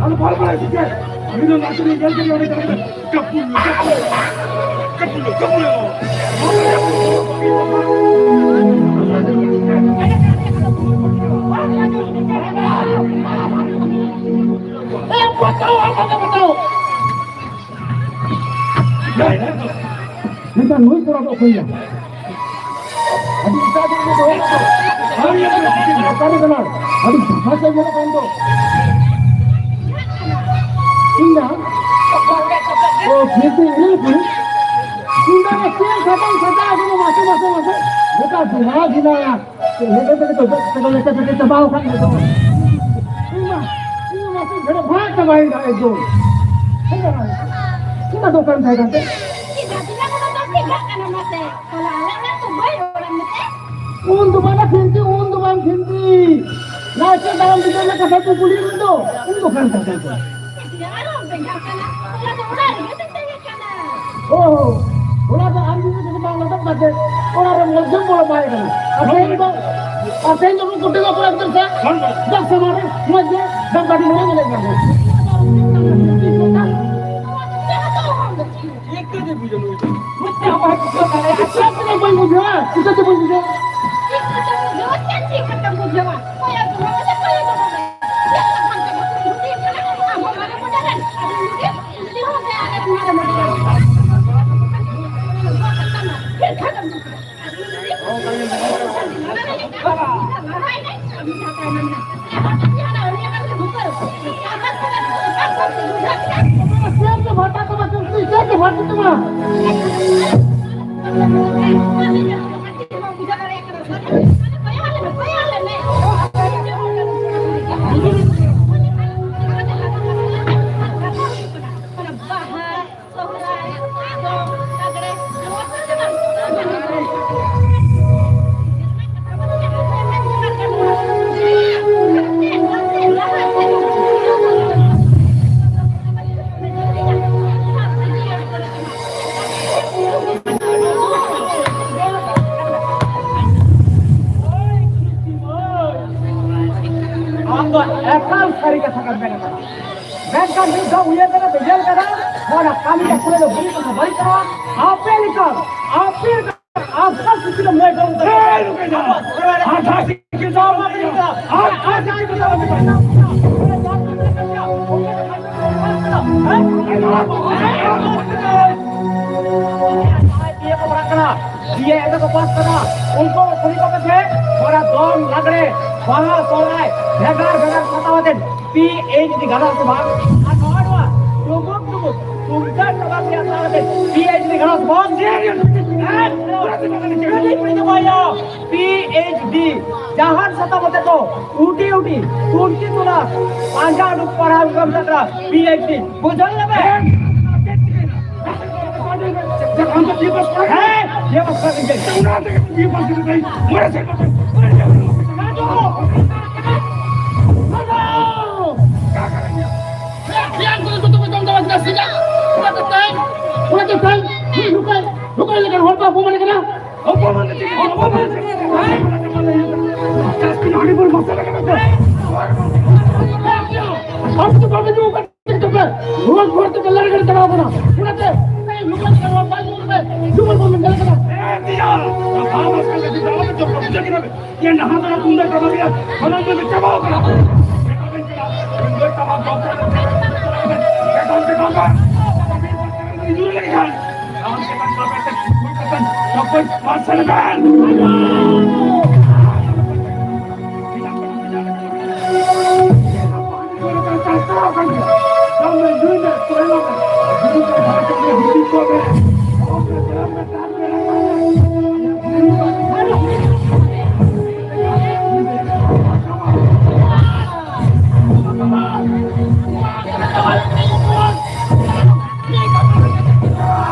ᱟᱞᱚ ᱵᱟᱨ ᱵᱟᱨ ᱦᱤᱡᱩᱜ ᱪᱮ᱾ ᱩᱱᱤ ᱫᱚ ᱱᱟᱪᱚᱱᱤᱭᱟᱹ ᱧᱮᱞ ᱛᱮᱜᱮ ᱚᱸᱰᱮ ᱪᱟᱞᱟᱜ ᱠᱟᱱᱟ᱾ ᱠᱟᱹᱯᱩᱞ, ᱠᱟᱹᱯᱩᱞ, ᱠᱟᱹᱯᱩᱞ, ᱠᱟᱹᱯᱩᱞ᱾ ᱮ, ᱵᱟᱪᱟᱣ, ᱵᱟᱪᱟᱣ, ᱵᱟᱪᱟᱣ᱾ ᱢᱮᱱᱠᱷᱟᱱ ᱱᱩᱭ ᱠᱚᱲᱟ ᱫᱚ ᱚᱠᱚᱭ ᱭᱟ? ᱟᱹᱰᱤ ᱮᱴᱟᱜ ᱫᱤᱱ ᱨᱮ ᱫᱚᱦᱚ ᱠᱟᱜᱼᱟ᱾ ᱟᱹᱰᱤ ᱮᱴᱟᱜ ᱫᱤᱱ ᱨᱮ ᱚᱠᱟᱨᱮ ᱠᱟᱱᱟ? ᱟᱹᱰᱤ ᱵᱷᱟᱥᱟ ᱧᱮᱞᱚᱜ ᱠᱟᱱ ᱫᱚ᱾ ᱤᱧ ᱫᱚ, ᱚ, ᱯᱷᱤᱨ ᱛᱮ ᱤᱧ ᱠᱩᱲᱤ᱾ ᱤᱧ ᱫᱚ ᱪᱮᱫ ᱥᱟᱛᱟᱢ ᱥᱟᱛᱟᱢ ᱟᱹᱜᱩ ᱢᱟᱥᱮ, ᱢᱟᱥᱮ, ᱢᱟᱥᱮ᱾ ᱜᱚᱴᱟ ᱫᱩᱦᱟ ᱜᱤᱞᱟ᱾ ᱦᱮᱸᱫᱮ ᱛᱮᱜᱮ ᱛᱚ ᱪᱟᱵᱟᱣ ᱟᱠᱟᱱ ᱜᱮ ᱛᱚ᱾ ᱤᱧ ᱢᱟ, ᱤᱧ ᱢᱟ ᱢᱟᱥᱮ ᱵᱷᱮᱲ ᱵᱷᱟᱜ ᱪᱟᱵᱟᱭᱮᱱᱟ ᱮᱠᱫᱚᱢ᱾ ᱦᱮᱸ, ᱚᱱᱟ ᱫᱚ ᱚᱠᱟᱨᱮᱢ ᱛᱟᱦᱮᱸ ᱠᱟᱱ ᱛᱮ? ᱪᱮᱫᱟᱜ ᱪᱮᱫᱟᱜ ᱠᱚᱫᱚ ᱵᱟᱢ ᱪᱮᱫᱟᱜ ᱠᱟᱱᱟ ᱢᱟᱥᱮ? ᱛᱟᱦᱞᱮ ᱟᱞᱮ ᱚᱲᱟᱜ ᱫᱚ ᱵᱟᱹᱧ ᱨᱚᱲᱟ ᱢᱮᱥᱮ? ᱩᱱ ᱫᱚ ᱵᱟᱝ ᱯᱷᱤᱱᱛᱤ, ᱩᱱ ᱫᱚ ᱵᱟᱝ ᱯᱷᱤᱱᱛᱤ᱾ ᱱᱟᱭᱠᱮ ᱫᱟᱨᱟᱢ ᱵᱤᱫᱟᱹ ᱞᱮ ᱠᱟᱛᱷᱟ ᱠᱚ ᱠᱩᱞᱤ ᱩᱱ ᱫᱚ, ᱩᱱ ᱫᱚ ᱚᱠᱟᱨᱮᱢ ᱛᱟᱦᱮᱸ ᱠᱟᱱ ᱛᱮ? ᱪᱮᱫᱟᱜ ᱟᱨᱚᱢ ᱵᱮᱸᱜᱟᱲ ᱠᱟᱱᱟ? ᱚᱱᱟ ᱫᱚ ᱚᱲᱟᱜ ᱨᱮᱜᱮ ᱛᱟᱦᱮᱸ ᱠᱟᱱᱟ᱾ ᱚ, ᱚᱲᱟᱜ ᱫᱚ ᱟᱢ ᱡᱩᱫᱤ ᱠᱟᱹᱴᱤᱡ ᱵᱟᱝ ᱞᱚᱴᱚᱢ ᱠᱟᱛᱮ, ᱚᱲᱟᱜ ᱨᱮ ᱢᱚᱡᱽ ᱡᱚᱢ ᱵᱚᱞᱚ ᱵᱟᱭ ᱠᱟᱱᱟ᱾ ᱟᱨ ᱛᱮᱦᱮᱧ ᱫᱚ, ᱟᱨ ᱛᱮᱦᱮᱧ ᱫᱚ ᱱᱩᱠᱩ ᱴᱷᱮᱱ ᱫᱚ ᱠᱚᱲᱟ ᱜᱤᱫᱽᱨᱟᱹ ᱥᱟᱶ ᱡᱟᱠ ᱥᱟᱢᱟᱝ ᱨᱮ ᱢᱚᱡᱽ ᱜᱮ ᱫᱟᱢ ᱠᱟᱹᱴᱤᱡ ᱢᱚᱡᱽ ᱧᱮᱞᱮᱫ ᱠᱟᱱ ᱛᱟᱦᱮᱸ᱾ ᱪᱮᱫ ᱠᱟᱛᱮ ᱵᱩᱡᱷᱟᱹᱣ ᱱᱩᱭ ᱫᱚ? ᱪᱮᱫ ᱛᱮ ᱵᱟᱭ ᱵᱩᱡᱷᱟᱹᱣ ᱫᱟᱲᱮᱭᱟᱜᱼᱟ? ᱪᱮᱫ ᱛᱮ ᱵᱟᱹᱧ ᱵᱩᱡᱷᱟᱹᱣᱟ? ᱪᱤᱠᱟᱹ ᱛᱮ ᱵᱟᱹᱧ ᱵᱩᱡᱷᱟᱹᱣᱟ? ᱪᱮᱫ ᱠᱟᱛᱮ ᱵᱩᱡᱷᱟᱹᱣᱟ? ᱪᱮᱫ ᱪᱮᱫ ᱠᱟᱛᱮ ᱵᱩᱡᱷᱟᱹᱣᱟ? ᱚᱠᱚᱭ ᱟᱹᱜᱩ ᱦᱚᱲ ᱥᱮ ᱚᱠᱚᱭ ᱟᱹᱜᱩ ᱦᱚᱲ? ᱪᱮᱫ ᱞᱮᱠᱟᱱ ᱠᱟᱛᱷᱟ ᱠᱩᱲᱤ ᱦᱩᱭᱩᱜ ᱠᱟᱱᱟ? ᱟᱢ ᱦᱚᱸ ᱵᱟᱞᱮ ᱵᱩᱡᱷᱟᱹᱣ ᱞᱮᱱ, ᱟᱫᱚ ᱩᱱᱤ ᱜᱮ ᱢᱤᱫ ᱫᱷᱟᱣ ᱩᱭᱦᱟᱹᱨ ᱠᱟᱛᱮ ᱯᱮ ᱧᱮᱞ ᱠᱟᱫᱟ, ᱚᱱᱟ ᱠᱟᱹᱢᱤ ᱠᱟᱹᱥᱱᱤ ᱫᱚ ᱵᱟᱹᱲᱤᱡ ᱠᱟᱱᱟ, ᱵᱟᱹᱲᱤᱡ ᱠᱟᱱᱟ᱾ ᱟᱯᱮ ᱞᱮᱠᱟ ᱟᱵᱚ ᱥᱤᱠᱠᱷᱤᱛ ᱢᱟᱹᱭ ᱵᱟᱹᱵᱩ ᱛᱟᱠᱚ, ᱮᱭ, ᱨᱩᱠᱮ ᱡᱟᱣ᱾ ᱟᱵᱚᱣᱟᱜ ᱥᱚᱢᱟᱡᱽ ᱨᱮ ᱟᱫᱷᱟ ᱥᱤᱠᱠᱷᱤᱛ ᱫᱚ ᱵᱟᱹᱧ ᱢᱮᱱᱟ, ᱟᱫᱷᱟ ᱥᱤᱠᱠᱷᱤᱛ ᱫᱚ ᱵᱟᱹᱧ ᱢᱮᱱᱟ᱾ ᱵᱤ ᱮ ᱠᱚ ᱯᱟᱥ ᱠᱟᱫᱟ, ᱩᱱᱠᱩ ᱠᱩᱲᱤ ᱠᱚ ᱯᱮᱥᱮ ᱚᱱᱟ ᱫᱚᱝ, ᱞᱟᱜᱽᱲᱮ, ᱵᱟᱦᱟ, ᱥᱚᱦᱨᱟᱭ, ᱵᱷᱮᱜᱟᱨ ᱵᱷᱮᱜᱟᱨ ᱥᱟᱛᱟᱣ ᱟᱛᱮ ᱯᱤ ᱮᱭᱤᱪ ᱰᱤ ᱜᱟᱱᱚᱜ ᱟᱥᱮ ᱵᱟᱝ? ᱟᱨ ᱱᱚᱜᱼᱚ ᱱᱚᱣᱟ ᱴᱩᱢᱩᱠ ᱴᱩᱢᱩᱠ ᱛᱩᱢᱫᱟᱜ ᱴᱟᱢᱟᱠ ᱨᱮᱭᱟᱜ ᱛᱟᱲ ᱟᱛᱮ ᱯᱤ ᱮᱭᱤᱪ ᱰᱤ ᱜᱟᱱᱚᱜ ᱟᱥᱮ ᱵᱟᱝ? ᱦᱮᱸ, ᱯᱤ ᱮᱭᱤᱪ ᱰᱤ ᱡᱟᱦᱟᱱ ᱥᱟᱛᱟᱢ ᱟᱛᱮ ᱠᱚ ᱩᱴᱤ ᱩᱴᱤ ᱛᱩᱱᱠᱷᱤ ᱛᱚᱞᱟᱥ ᱯᱟᱸᱡᱟ ᱩᱰᱩᱠ ᱯᱟᱲᱦᱟᱣ ᱠᱚ ᱢᱮᱛᱟᱜ ᱠᱟᱱᱟ ᱯᱤ ᱮᱭᱤᱪ ᱰᱤ᱾ ᱵᱩᱡᱷᱟᱹᱣ ᱞᱮ ᱵᱮᱱ? ᱟᱢ ᱫᱚ ᱵᱤ ᱮ ᱯᱟᱥ ᱠᱟᱱᱟ? ᱦᱮᱸ, ᱵᱤ ᱮ ᱯᱟᱥ ᱠᱟᱱᱟ᱾ ᱚᱱᱟ ᱛᱮᱜᱮ ᱵᱤ ᱮ ᱯᱟᱥ ᱠᱟᱱᱟ᱾ ᱢᱚᱬᱮ ᱥᱮᱨᱢᱟ ᱠᱷᱚᱱ᱾ ᱚᱱᱟᱛᱮ ᱛᱮᱦᱮᱧ, ᱚᱱᱟᱛᱮ ᱛᱮᱦᱮᱧ, ᱱᱚᱝᱠᱟ, ᱱᱚᱝᱠᱟ ᱞᱮᱠᱟᱱ ᱦᱚᱲ ᱠᱚ ᱚᱯᱚᱢᱟᱱ ᱠᱟᱱᱟ᱾ ᱚᱯᱚᱢᱟᱱ ᱫᱚ ᱪᱮᱫ? ᱚᱯᱚᱢᱟᱱ ᱫᱚ ᱪᱮᱫ? ᱡᱟᱹᱥᱛᱤ ᱦᱟᱺᱰᱤ ᱵᱚᱱ ᱢᱟᱥᱮ ᱞᱮᱠᱟ ᱠᱟᱛᱮ᱾ ᱟᱢ ᱫᱚ ᱵᱟᱢ ᱟᱸᱡᱚᱢ ᱟᱠᱟᱫ? ᱛᱮᱯᱮ ᱱᱚᱣᱟ ᱜᱚᱲ ᱛᱮᱯᱮ ᱞᱟᱲᱮ ᱜᱟᱲᱮ ᱪᱟᱞᱟᱣ ᱠᱟᱱᱟ᱾ ᱚᱱᱟᱛᱮ ᱛᱮᱦᱮᱧ ᱱᱚᱝᱠᱟ ᱞᱮᱠᱟᱱ ᱦᱚᱲ ᱵᱟᱭ ᱧᱩ ᱠᱟᱛᱮ ᱡᱩᱢᱟᱹ ᱵᱚᱱ ᱧᱮᱞ ᱠᱟᱱᱟ᱾ ᱮ ᱫᱤᱭᱟ, ᱵᱟᱵᱟ ᱢᱟᱥᱮ ᱞᱟᱹᱜᱤᱫ ᱫᱟᱣᱟ ᱫᱚ ᱡᱚᱵ ᱵᱩᱡᱷᱟᱹᱣ ᱠᱮᱫᱟ ᱯᱮ᱾ ᱤᱭᱟᱹ ᱱᱟᱦᱟᱜ ᱫᱚ ᱛᱩᱢᱫᱟᱜ ᱴᱟᱢᱟᱠ ᱨᱮᱭᱟᱜ ᱥᱚᱢᱚᱭ ᱫᱚ ᱪᱟᱵᱟᱣ ᱠᱟᱱᱟ᱾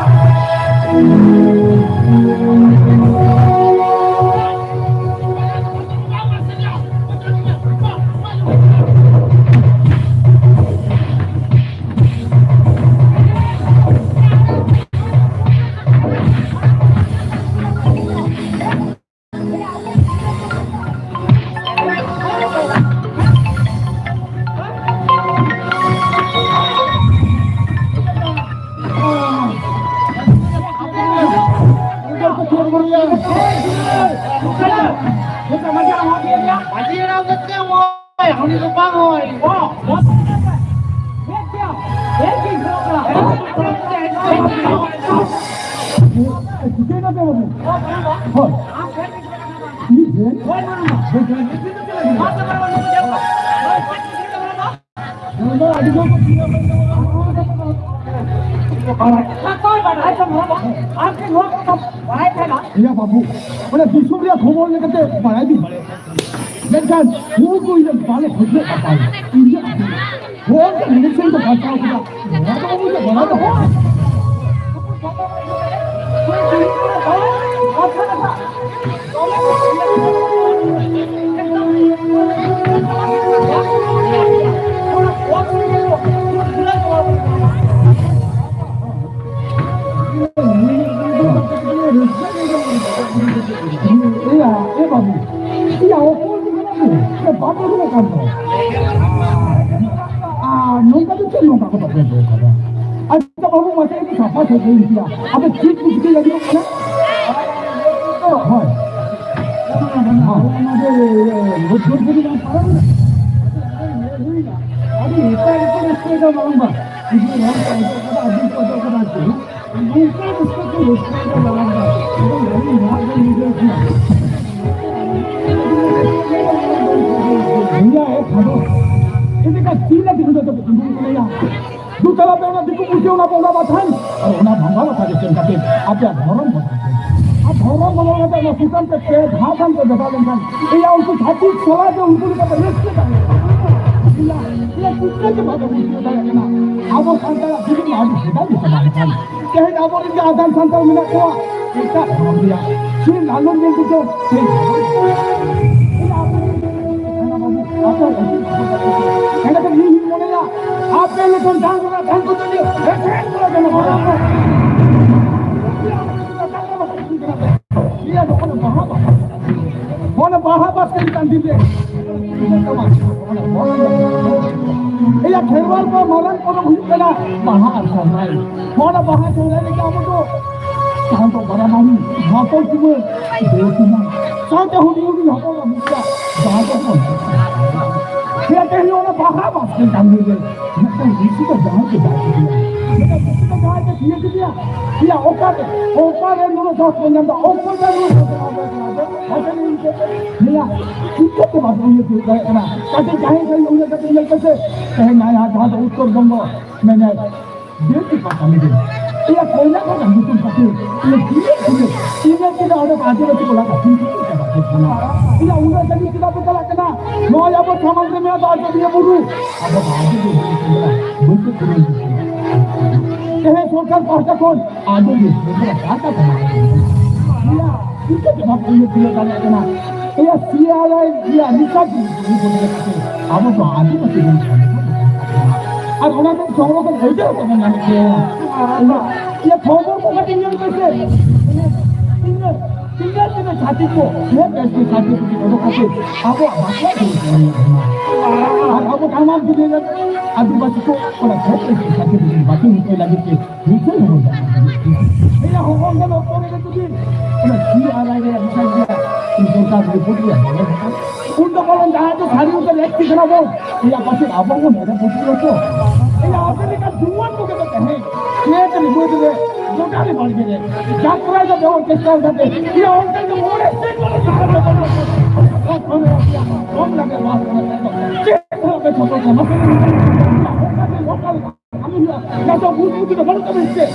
ᱢᱟᱹᱡᱷᱤ ᱦᱟᱲᱟᱢ ᱫᱚ ᱪᱮᱫ ᱮᱢ ᱦᱚᱦᱚᱭᱟ? ᱩᱱᱤ ᱫᱚ ᱵᱟᱝ ᱦᱚᱦᱚᱭ᱾ ᱚ, ᱵᱚᱥ᱾ ᱦᱮᱡ ᱜᱮᱭᱟ᱾ ᱦᱮᱡ ᱜᱮ ᱡᱷᱚᱜᱽᱲᱟ᱾ ᱪᱤᱠᱟᱹᱭ ᱱᱟ ᱯᱮ ᱵᱟᱹᱵᱩ? ᱦᱳᱭ᱾ ᱦᱳᱭ, ᱢᱟᱱᱮ᱾ ᱱᱚᱣᱟ ᱫᱚ ᱟᱹᱰᱤ ᱡᱳᱨ ᱠᱚ ᱪᱤᱱᱦᱟᱹ ᱵᱟᱹᱱᱩᱜᱼᱟ᱾ ᱚᱠᱚᱭ ᱵᱟᱰᱟᱭ ᱛᱟᱢᱟ? ᱟᱢ ᱠᱤ ᱱᱚᱣᱟ ᱠᱚ ᱵᱟᱲᱟᱭ ᱛᱟᱦᱮᱱᱟ? ᱮᱭᱟ ᱵᱟᱹᱵᱩ, ᱚᱱᱟ ᱫᱤᱥᱚᱢ ᱨᱮᱭᱟᱜ ᱠᱷᱚᱵᱚᱨ ᱞᱮᱠᱟᱛᱮ ᱵᱟᱲᱟᱭ ᱫᱚᱧ ᱵᱟᱲᱟᱭᱟ, ᱢᱮᱱᱠᱷᱟᱱ ᱱᱩᱠᱩ ᱤᱧ ᱫᱚ ᱵᱟᱞᱮ ᱠᱷᱚᱡᱚᱜ ᱠᱟᱱ ᱛᱟᱦᱮᱸᱫ᱾ ᱤᱧ ᱫᱚ ᱦᱚᱲ ᱫᱚ ᱱᱩᱱᱟᱹᱜ ᱥᱟᱺᱜᱤᱧ ᱠᱚ ᱵᱟᱧᱪᱟᱣ ᱠᱮᱫᱟ, ᱱᱚᱣᱟ ᱫᱚ ᱵᱟᱹᱵᱩ ᱫᱚ ᱵᱟᱲᱟᱭ ᱫᱚ ᱵᱟᱝ᱾ ᱮᱭᱟ, ᱮ ᱵᱟᱹᱵᱩ, ᱮᱭᱟ, ᱚᱠᱚᱭ ᱫᱚ ᱠᱟᱱᱟ ᱠᱚ? ᱮ, ᱵᱟᱯᱮ ᱨᱩᱣᱟᱹᱜ ᱠᱟᱱ ᱫᱚ? ᱟᱨ ᱱᱚᱝᱠᱟ ᱫᱚ ᱪᱮᱫ ᱱᱚᱝᱠᱟ ᱠᱚ ᱵᱟᱯᱮ ᱨᱩᱣᱟᱹᱜ ᱠᱟᱱᱟ? ᱟᱪᱪᱷᱟ ᱵᱟᱹᱵᱩ, ᱢᱟᱥᱮ ᱮᱠᱴᱩ ᱥᱟᱯᱷᱟ ᱥᱟᱹᱯᱷᱤ ᱤᱫᱤᱭᱟ᱾ ᱟᱫᱚ ᱪᱮᱫ ᱠᱚ ᱪᱤᱠᱟᱹ ᱞᱟᱹᱜᱤᱫᱚᱜ ᱠᱟᱱᱟ? ᱦᱳᱭ᱾ ᱚᱱᱟ ᱫᱚ ᱵᱚᱪᱷᱚᱨ ᱠᱚᱫᱚ ᱵᱟᱝ ᱯᱟᱨᱚᱢ ᱮᱱᱟ᱾ ᱟᱹᱰᱤ ᱮᱴᱟᱜ ᱨᱚᱠᱚᱢ ᱨᱟᱹᱥᱠᱟᱹ ᱫᱚ ᱵᱟᱝ ᱵᱟᱝ᱾ ᱱᱚᱝᱠᱟ ᱨᱟᱹᱥᱠᱟᱹ ᱠᱚ ᱨᱟᱹᱥᱠᱟᱹᱭᱮᱫᱟ ᱢᱟᱨᱟᱝ ᱵᱟ᱾ ᱟᱫᱚ ᱟᱹᱞᱤᱧ ᱱᱚᱣᱟ ᱜᱮ ᱧᱤᱫᱟᱹ ᱠᱟᱱᱟ᱾ ᱵᱷᱟᱹᱭᱟ, ᱮ ᱠᱷᱟᱫᱚ, ᱪᱮᱫ ᱞᱮᱠᱟ ᱪᱤᱞ ᱞᱟᱹᱜᱤᱫ ᱱᱚᱰᱮ ᱫᱚ ᱩᱰᱩᱝ ᱠᱟᱱᱟᱭᱟ? ᱫᱩ ᱛᱟᱞᱟ ᱯᱮ ᱚᱱᱟ ᱫᱤᱠᱩ ᱯᱩᱥᱤ ᱚᱱᱟ ᱵᱚᱸᱜᱟ ᱵᱟᱛᱷᱟᱱ ᱟᱨ ᱚᱱᱟ ᱵᱚᱸᱜᱟ ᱵᱟᱛᱷᱟᱱ ᱨᱮ ᱥᱮᱱ ᱠᱟᱛᱮ ᱟᱯᱮᱭᱟᱜ ᱫᱷᱚᱨᱚᱢ ᱵᱚᱫᱚᱞ ᱯᱮ᱾ ᱟᱨ ᱫᱷᱚᱨᱚᱢ ᱵᱚᱫᱚᱞ ᱠᱟᱛᱮ ᱚᱱᱟ ᱥᱩᱛᱟᱹᱢ ᱛᱮ ᱯᱮ ᱫᱷᱟᱣ ᱜᱟᱱ ᱯᱮ ᱵᱮᱫᱷᱟᱣ ᱞᱮᱱᱠᱷᱟᱱ ᱮᱭᱟ ᱩᱱᱠᱩ ᱪᱷᱟᱹᱛᱤᱠ ᱥᱟᱞᱟ ᱡᱮ ᱩᱱᱠᱩ ᱞᱮᱠᱟ ᱯᱮ ᱨᱟᱹᱥᱠᱟᱹ ᱫᱟᱲᱮᱭᱟᱜᱼᱟ᱾ ᱮᱭᱟ, ᱮᱭᱟ, ᱪᱤᱠᱟᱹ ᱛᱮ ᱵᱟᱯᱮ ᱵᱩᱡᱷᱟᱹᱣ ᱫᱟᱲᱮᱭᱟᱜ ᱠᱟᱱᱟ? ᱟᱵᱚ ᱥᱟᱱᱛᱟᱲᱟᱜ ᱡᱩᱫᱤ ᱟᱹᱰᱤ ᱥᱮᱫᱟᱭ ᱜᱮ ᱪᱟᱵᱟ ᱞᱮᱠᱷᱟᱱ ᱛᱮᱦᱮᱧ ᱟᱵᱚᱨᱮᱱ ᱡᱟᱦᱟᱸ ᱟᱫᱷᱟᱱ ᱥᱟᱱᱛᱟᱲ ᱢᱮᱱᱟᱜ ᱠᱚᱣᱟ, ᱮᱴᱟᱜ ᱫᱷᱚᱨᱚᱢ ᱨᱮᱭᱟᱜ ᱥᱤ ᱞᱟᱞᱚᱱ ᱧᱮᱞ ᱛᱮᱫᱚ ᱛᱮᱦᱮᱧ ᱟᱯᱮ ᱮᱸᱰᱮᱠᱷᱟᱱ ᱤᱧ ᱢᱚᱱᱮᱭᱟ, ᱟᱯᱮ ᱞᱮᱠᱟᱱ ᱰᱟᱝ ᱨᱮᱱᱟᱜ ᱰᱟᱝ ᱠᱚᱫᱚ ᱞᱮ ᱮᱴᱮᱫ ᱠᱚᱣᱟ ᱡᱮᱱᱚ ᱵᱟᱝ ᱠᱚ᱾ ᱤᱭᱟᱹ ᱫᱚ ᱚᱱᱟ ᱵᱟᱦᱟ ᱵᱟᱥᱠᱮ ᱞᱮᱠᱟᱱ ᱫᱤᱱ ᱨᱮ ᱤᱭᱟᱹ ᱠᱷᱮᱨᱣᱟᱞ ᱠᱚ ᱢᱟᱨᱟᱝ ᱯᱚᱨᱚᱵᱽ ᱦᱩᱭᱩᱜ ᱠᱟᱱᱟ ᱵᱟᱦᱟ ᱟᱨ ᱥᱚᱦᱨᱟᱭ᱾ ᱚᱱᱟ ᱵᱟᱦᱟ ᱥᱚᱦᱨᱟᱭ ᱞᱟᱹᱜᱤᱫ ᱟᱵᱚ ᱫᱚ ᱥᱟᱶᱛᱮ ᱵᱟᱨᱟᱵᱟᱨᱤ, ᱵᱷᱟᱛᱚ ᱠᱩᱢᱟᱹ, ᱫᱮᱣ ᱠᱩᱢᱟᱹ, ᱥᱟᱶᱛᱮ ᱦᱩᱰᱤᱧ ᱦᱩᱰᱤᱧ ᱦᱚᱯᱚᱱ ᱠᱚ ᱢᱤᱫᱴᱟᱝ ᱡᱟᱦᱟᱸ ᱫᱚ ᱠᱚ ᱴᱷᱤᱠ ᱛᱮᱦᱮᱧ ᱚᱱᱟ ᱵᱟᱦᱟ ᱵᱟᱥᱠᱮ ᱪᱟᱸᱫᱳ ᱨᱮ ᱢᱤᱫᱴᱟᱝ ᱵᱤᱥᱤ ᱫᱚ ᱡᱟᱦᱟᱸᱭ ᱠᱚ ᱵᱟᱭ ᱠᱮᱫᱮᱭᱟ, ᱢᱤᱫᱴᱟᱝ ᱵᱤᱥᱤ ᱫᱚ ᱡᱟᱦᱟᱸᱭ ᱠᱚ ᱴᱷᱤᱠ ᱠᱮᱫᱮᱭᱟ, ᱤᱭᱟ ᱚᱠᱟᱨᱮ, ᱚᱠᱟᱨᱮ ᱱᱚᱰᱮ ᱫᱚᱥ ᱠᱚ ᱧᱟᱢ ᱮᱫᱟ, ᱚᱠᱚᱭ ᱫᱚ ᱱᱚᱰᱮ ᱫᱚᱥ ᱠᱚ ᱧᱟᱢ ᱮᱫᱟ, ᱦᱟᱛᱮ ᱨᱮ ᱤᱧ ᱴᱷᱮᱱ ᱱᱤᱭᱟ ᱪᱤᱠᱟᱹᱛᱮ ᱵᱟᱵᱚ ᱩᱭᱦᱟᱹᱨ ᱛᱤᱭᱳᱜ ᱫᱟᱲᱮᱭᱟᱜ ᱠᱟᱱᱟ? ᱠᱟᱹᱴᱤᱡ ᱡᱟᱦᱟᱸᱭ ᱠᱚ ᱩᱭᱦᱟᱹᱨ ᱠᱟᱛᱮ ᱧᱮᱞ ᱯᱮᱥᱮ, ᱛᱮᱦᱮᱧ ᱱᱚᱣᱟ ᱡᱟᱦᱟᱸ ᱫᱚ ᱩᱛᱛᱚᱨ ᱵᱚᱝᱜᱚ ᱢᱮᱱᱮᱫ ᱵᱤᱨ ᱠᱚ ᱯᱟᱛᱟ ᱞᱟᱹᱜᱤᱫ᱾ ᱤᱭᱟ ᱠᱚᱭᱞᱟ ᱠᱚ ᱧᱩᱛᱩᱢ ᱠᱟᱛᱮ, ᱤᱭᱟ ᱵᱤᱨ ᱠᱚ, ᱤᱭᱟ ᱪᱮᱫᱟᱜ ᱚᱸᱰᱮ ᱟᱹᱫᱤᱵᱟᱹᱥᱤ ᱠᱚ ᱞᱟᱜᱟ ᱪᱤᱱᱛᱟᱹ ᱠᱚ ᱪᱟᱵᱟ ᱠᱮᱫ ᱵᱚᱱᱟ? ᱤᱭᱟ ᱩᱱᱟᱹᱜ ᱥᱟᱺᱜᱤᱧ ᱪᱮᱫᱟᱜ ᱯᱮ ᱪᱟᱞᱟᱜ ᱠᱟᱱᱟ? ᱱᱚᱜᱼᱚᱭ ᱟᱵᱚ ᱥᱟᱢᱟᱝ ᱨᱮ ᱢᱮᱱᱟᱜ ᱫᱚ ᱟᱡᱚᱫᱤᱭᱟᱹ ᱵᱩᱨᱩ, ᱟᱵᱚ ᱫᱚ ᱟᱡᱚᱫᱤᱭᱟᱹ ᱵᱩᱨᱩ ᱥᱮᱸᱫᱽᱨᱟ ᱵᱟᱹᱭᱥᱟᱹᱠᱷ ᱠᱩᱱᱟᱹᱢᱤ ᱛᱮᱦᱮᱧ ᱥᱚᱨᱠᱟᱨ ᱯᱟᱦᱴᱟ ᱠᱷᱚᱱ ᱟᱡᱚᱫᱤᱭᱟᱹ ᱥᱮᱸᱫᱽᱨᱟ ᱪᱟᱨ ᱠᱟᱛᱷᱟ ᱢᱮᱱᱟᱜᱼᱟ᱾ ᱤᱭᱟ ᱪᱤᱠᱟᱹ ᱛᱮ ᱵᱟᱯᱮ ᱩᱭᱦᱟᱹᱨ ᱛᱤᱭᱳᱜ ᱫᱟᱲᱮᱭᱟᱜ ᱠᱟᱱᱟ? ᱤᱭᱟ ᱥᱤ ᱟᱨ ᱟᱭ ᱤᱭᱟ ᱨᱤᱥᱟᱨᱪ ᱟᱵᱚ ᱫᱚ ᱟᱹᱫᱤᱵᱟᱹᱥᱤ ᱵᱚᱱ ᱠᱟᱱᱟ᱾ ᱟᱨ ᱚᱱᱟ ᱫᱚ ᱥᱚᱝᱨᱚᱠᱷᱚᱱ ᱟᱹᱭᱫᱟᱹᱨ ᱛᱮᱵᱚᱱ ᱧᱟᱢᱮᱫ ᱜᱮᱭᱟ᱾ ᱤᱭᱟ ᱠᱷᱚᱵᱚᱨ ᱠᱚ ᱠᱟᱹᱴᱤᱡ ᱧᱮᱞ ᱯᱮᱥᱮ᱾ ᱛᱤᱱᱟᱹᱜ, ᱛᱤᱱᱟᱹᱜ, ᱛᱤᱱᱟᱹᱜ ᱪᱷᱟᱹᱛᱤᱠ ᱠᱚ ᱦᱮᱡ ᱠᱟᱛᱮ ᱪᱷᱟᱹᱛᱤᱠ ᱠᱚ ᱚᱰᱚᱠ ᱠᱟᱛᱮ ᱟᱵᱚᱣᱟᱜ ᱵᱟᱯᱞᱟ ᱠᱚ ᱦᱩᱭᱩᱜ ᱠᱟᱱᱟ᱾ ᱟᱨ ᱟᱵᱚ ᱥᱟᱱᱟᱢ ᱫᱩᱱᱤᱭᱟᱹ ᱨᱮᱱ ᱟᱹᱫᱤᱵᱟᱹᱥᱤ ᱠᱚ ᱚᱱᱟ ᱵᱷᱳᱴ ᱨᱮ ᱪᱷᱟᱹᱛᱤᱠ ᱵᱟᱹᱛᱤᱞ ᱦᱚᱪᱚᱭ ᱞᱟᱹᱜᱤᱫ ᱛᱮ ᱱᱤᱛᱚᱜ ᱦᱚᱸ ᱵᱟᱝ ᱦᱩᱭᱩᱜ ᱠᱟᱱᱟ᱾ ᱤᱧᱟᱹᱜ ᱦᱚᱯᱚᱱ ᱜᱮ ᱱᱚᱠᱛᱚ ᱨᱮᱜᱮ ᱡᱩᱫᱤ ᱚᱱᱟ ᱥᱤ ᱟᱨ ᱟᱭ ᱨᱮᱭᱟᱜ ᱵᱤᱥᱚᱭ ᱜᱮ ᱩᱱᱤ ᱥᱚᱨᱠᱟᱨ report ᱨᱮᱭᱟᱜ ᱵᱟᱲᱟᱭ ᱠᱟᱱᱟ, ᱩᱱ ᱫᱚ ᱵᱚᱞᱚᱱ ᱡᱟᱦᱟᱸᱭ ᱫᱚ ᱥᱟᱹᱨᱤ ᱩᱛᱟᱹᱨ ᱮᱠᱴᱤ ᱠᱟᱱᱟ ᱵᱚᱱ, ᱤᱧᱟᱹᱜ ᱯᱟᱥᱮ ᱟᱵᱚ ᱵᱚᱱ ᱦᱮᱡ ᱵᱩᱡᱷᱟᱹᱣ ᱛᱚ᱾ ᱤᱧᱟᱹᱜ ᱟᱯᱮ ᱞᱮᱠᱟ ᱡᱩᱣᱟᱹᱱ ᱠᱚᱜᱮ ᱫᱚ ᱛᱟᱦᱮᱸ, ᱠᱷᱮᱛ ᱨᱮ, ᱵᱟᱹᱫᱽ ᱨᱮ, ᱜᱚᱰᱟ ᱨᱮ, ᱵᱟᱲᱜᱮ ᱨᱮ, ᱡᱟᱛᱨᱟ ᱫᱚ ᱵᱮᱣᱦᱟᱨ ᱪᱮᱥᱴᱟ ᱠᱟᱛᱮ, ᱤᱧᱟᱹᱜ ᱚᱱᱛᱮ ᱫᱚ ᱢᱚᱬᱮ ᱥᱤᱧ ᱢᱚᱬᱮ ᱧᱤᱫᱟᱹ ᱠᱷᱚᱱ ᱨᱮ ᱠᱚᱢ ᱞᱟᱜᱮ ᱵᱟᱝ ᱠᱟᱱᱟ᱾ ᱪᱮᱫ ᱦᱚᱸ ᱵᱟᱯᱮ ᱥᱚᱫᱚᱨ ᱠᱟᱱᱟ? ᱚᱱᱠᱟ ᱜᱮ ᱞᱳᱠᱟᱞ ᱠᱟᱹᱢᱤ ᱦᱩᱭᱩᱜᱼᱟ᱾ ᱡᱟᱛᱮ ᱵᱩᱡᱽ ᱵᱩᱡᱽ ᱫᱚ ᱵᱟᱹᱱᱩᱜ ᱛᱟᱵᱮᱱ ᱥᱮ?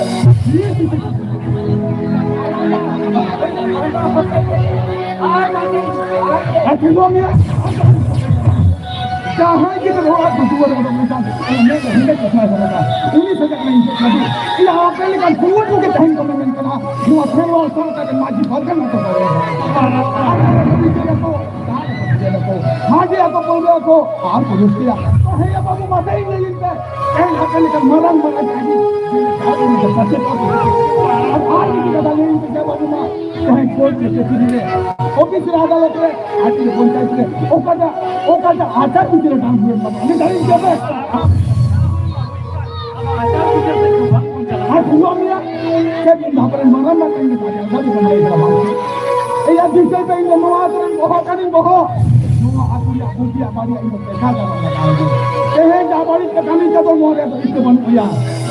ᱟᱨ ᱪᱮᱫ ᱦᱚᱸ ᱢᱮᱱᱟ? ᱡᱟᱦᱟᱸᱭ ᱜᱮ ᱚᱲᱟᱜ ᱠᱚ ᱫᱩᱣᱟᱹᱨ ᱚᱰᱚᱠ ᱞᱮᱱᱠᱷᱟᱱ, ᱚᱱᱟ ᱢᱮᱫ ᱨᱮ ᱦᱮᱸᱫᱮ ᱪᱚᱥᱢᱟᱭ ᱦᱚᱨᱚᱜᱟ᱾ ᱩᱱᱤ ᱥᱟᱡᱟᱜ ᱠᱟᱱᱟᱭ ᱤᱧ ᱴᱷᱮᱱ ᱠᱷᱚᱱ᱾ ᱤᱧ ᱟᱯᱮ ᱞᱮᱠᱟᱱ ᱡᱩᱣᱟᱹᱱ ᱠᱚᱜᱮ ᱛᱟᱦᱮᱱ ᱠᱟᱱᱟ ᱢᱮᱱ ᱠᱟᱱᱟ᱾ ᱱᱚᱣᱟ ᱠᱷᱮᱨᱣᱟᱲ ᱥᱟᱶᱛᱟ ᱨᱮ ᱢᱟᱹᱡᱷᱤ ᱯᱟᱨᱜᱟᱱᱟ ᱠᱚ ᱵᱟᱲᱟᱭᱟ᱾ ᱟᱨ ᱟᱨ ᱟᱨ ᱟᱨ ᱟᱨ ᱟᱨ ᱦᱟᱺᱰᱤ ᱟᱠᱚ, ᱯᱟᱹᱣᱨᱟᱹ ᱟᱠᱚ, ᱟᱨ ᱠᱚ ᱨᱟᱹᱥᱠᱟᱹᱭᱟ᱾ ᱛᱚ ᱦᱮᱸᱭᱟ ᱵᱟᱹᱵᱩ, ᱢᱟᱥᱮ ᱤᱧ ᱞᱟᱹᱭᱟᱹᱧ ᱯᱮ, ᱛᱮᱦᱮᱧ ᱟᱯᱮ ᱞᱮᱠᱟ ᱢᱟᱨᱟᱝ ᱢᱟᱨᱟᱝ ᱟᱹᱰᱤ ᱟᱨ ᱟᱨ ᱢᱤᱫᱴᱮᱱ ᱠᱟᱛᱷᱟ ᱞᱟᱹᱭᱟᱹᱧ ᱯᱮ ᱡᱮ ᱵᱟᱹᱵᱩ ᱢᱟ, ᱛᱮᱦᱮᱧ ᱠᱳᱨᱴ ᱨᱮ, ᱠᱟᱹᱪᱷᱟᱹᱨᱤ ᱨᱮ, ᱚᱯᱷᱤᱥ ᱨᱮ, ᱟᱫᱟᱞᱚᱛ ᱨᱮ, ᱟᱨ ᱯᱚᱧᱪᱟᱭᱮᱛ ᱨᱮ, ᱚᱠᱟᱴᱟᱜ, ᱚᱠᱟᱴᱟᱜ ᱟᱪᱟᱨ ᱵᱤᱪᱟᱹᱨ ᱨᱮ ᱰᱟᱝ ᱦᱩᱭᱩᱜ ᱛᱟᱢᱟ, ᱩᱱᱤ ᱫᱟᱲᱮ ᱜᱮᱭᱟ ᱯᱮ? ᱟᱨ ᱯᱩᱨᱟᱹ ᱢᱮᱭᱟ᱾ ᱪᱮᱫ ᱤᱧ ᱫᱷᱟᱯ ᱨᱮᱱ ᱢᱟᱨᱟᱝ ᱢᱟᱨᱟᱝ ᱤᱧ ᱢᱮᱛᱟ ᱫᱮᱭᱟ, ᱫᱟᱫᱩ ᱠᱟᱱᱟ ᱤᱧ ᱫᱚ ᱵᱟᱝ᱾ ᱤᱧᱟᱹᱜ ᱫᱤᱥᱟᱹᱭ ᱯᱮ, ᱤᱧ ᱫᱚ ᱱᱚᱣᱟ ᱟᱹᱛᱩ ᱨᱮᱱ ᱵᱚᱦᱚᱜ ᱠᱟᱹᱱᱟᱹᱧ, ᱵᱚᱦᱚᱜ᱾ ᱱᱚᱣᱟ ᱟᱹᱛᱩ ᱨᱮᱭᱟᱜ ᱵᱩᱜᱤᱭᱟᱜ ᱵᱟᱹᱲᱤᱡᱟᱜ ᱤᱧ ᱫᱚ ᱫᱮᱠᱷᱟ ᱫᱟᱨᱟᱢ ᱞᱟᱜᱟᱣ ᱤᱧᱟ᱾ ᱛᱮᱦᱮᱧ ᱡᱟᱦᱟᱸ ᱵᱟᱹᱲᱤᱡ ᱠᱟᱛᱷᱟ ᱞᱤᱧ ᱪᱟᱵᱟ, ᱱᱚᱣᱟ ᱨᱮᱭᱟᱜ ᱫᱚ ᱤᱠᱟᱹ ᱵᱟᱹᱱᱩᱜ ᱜᱮᱭᱟ,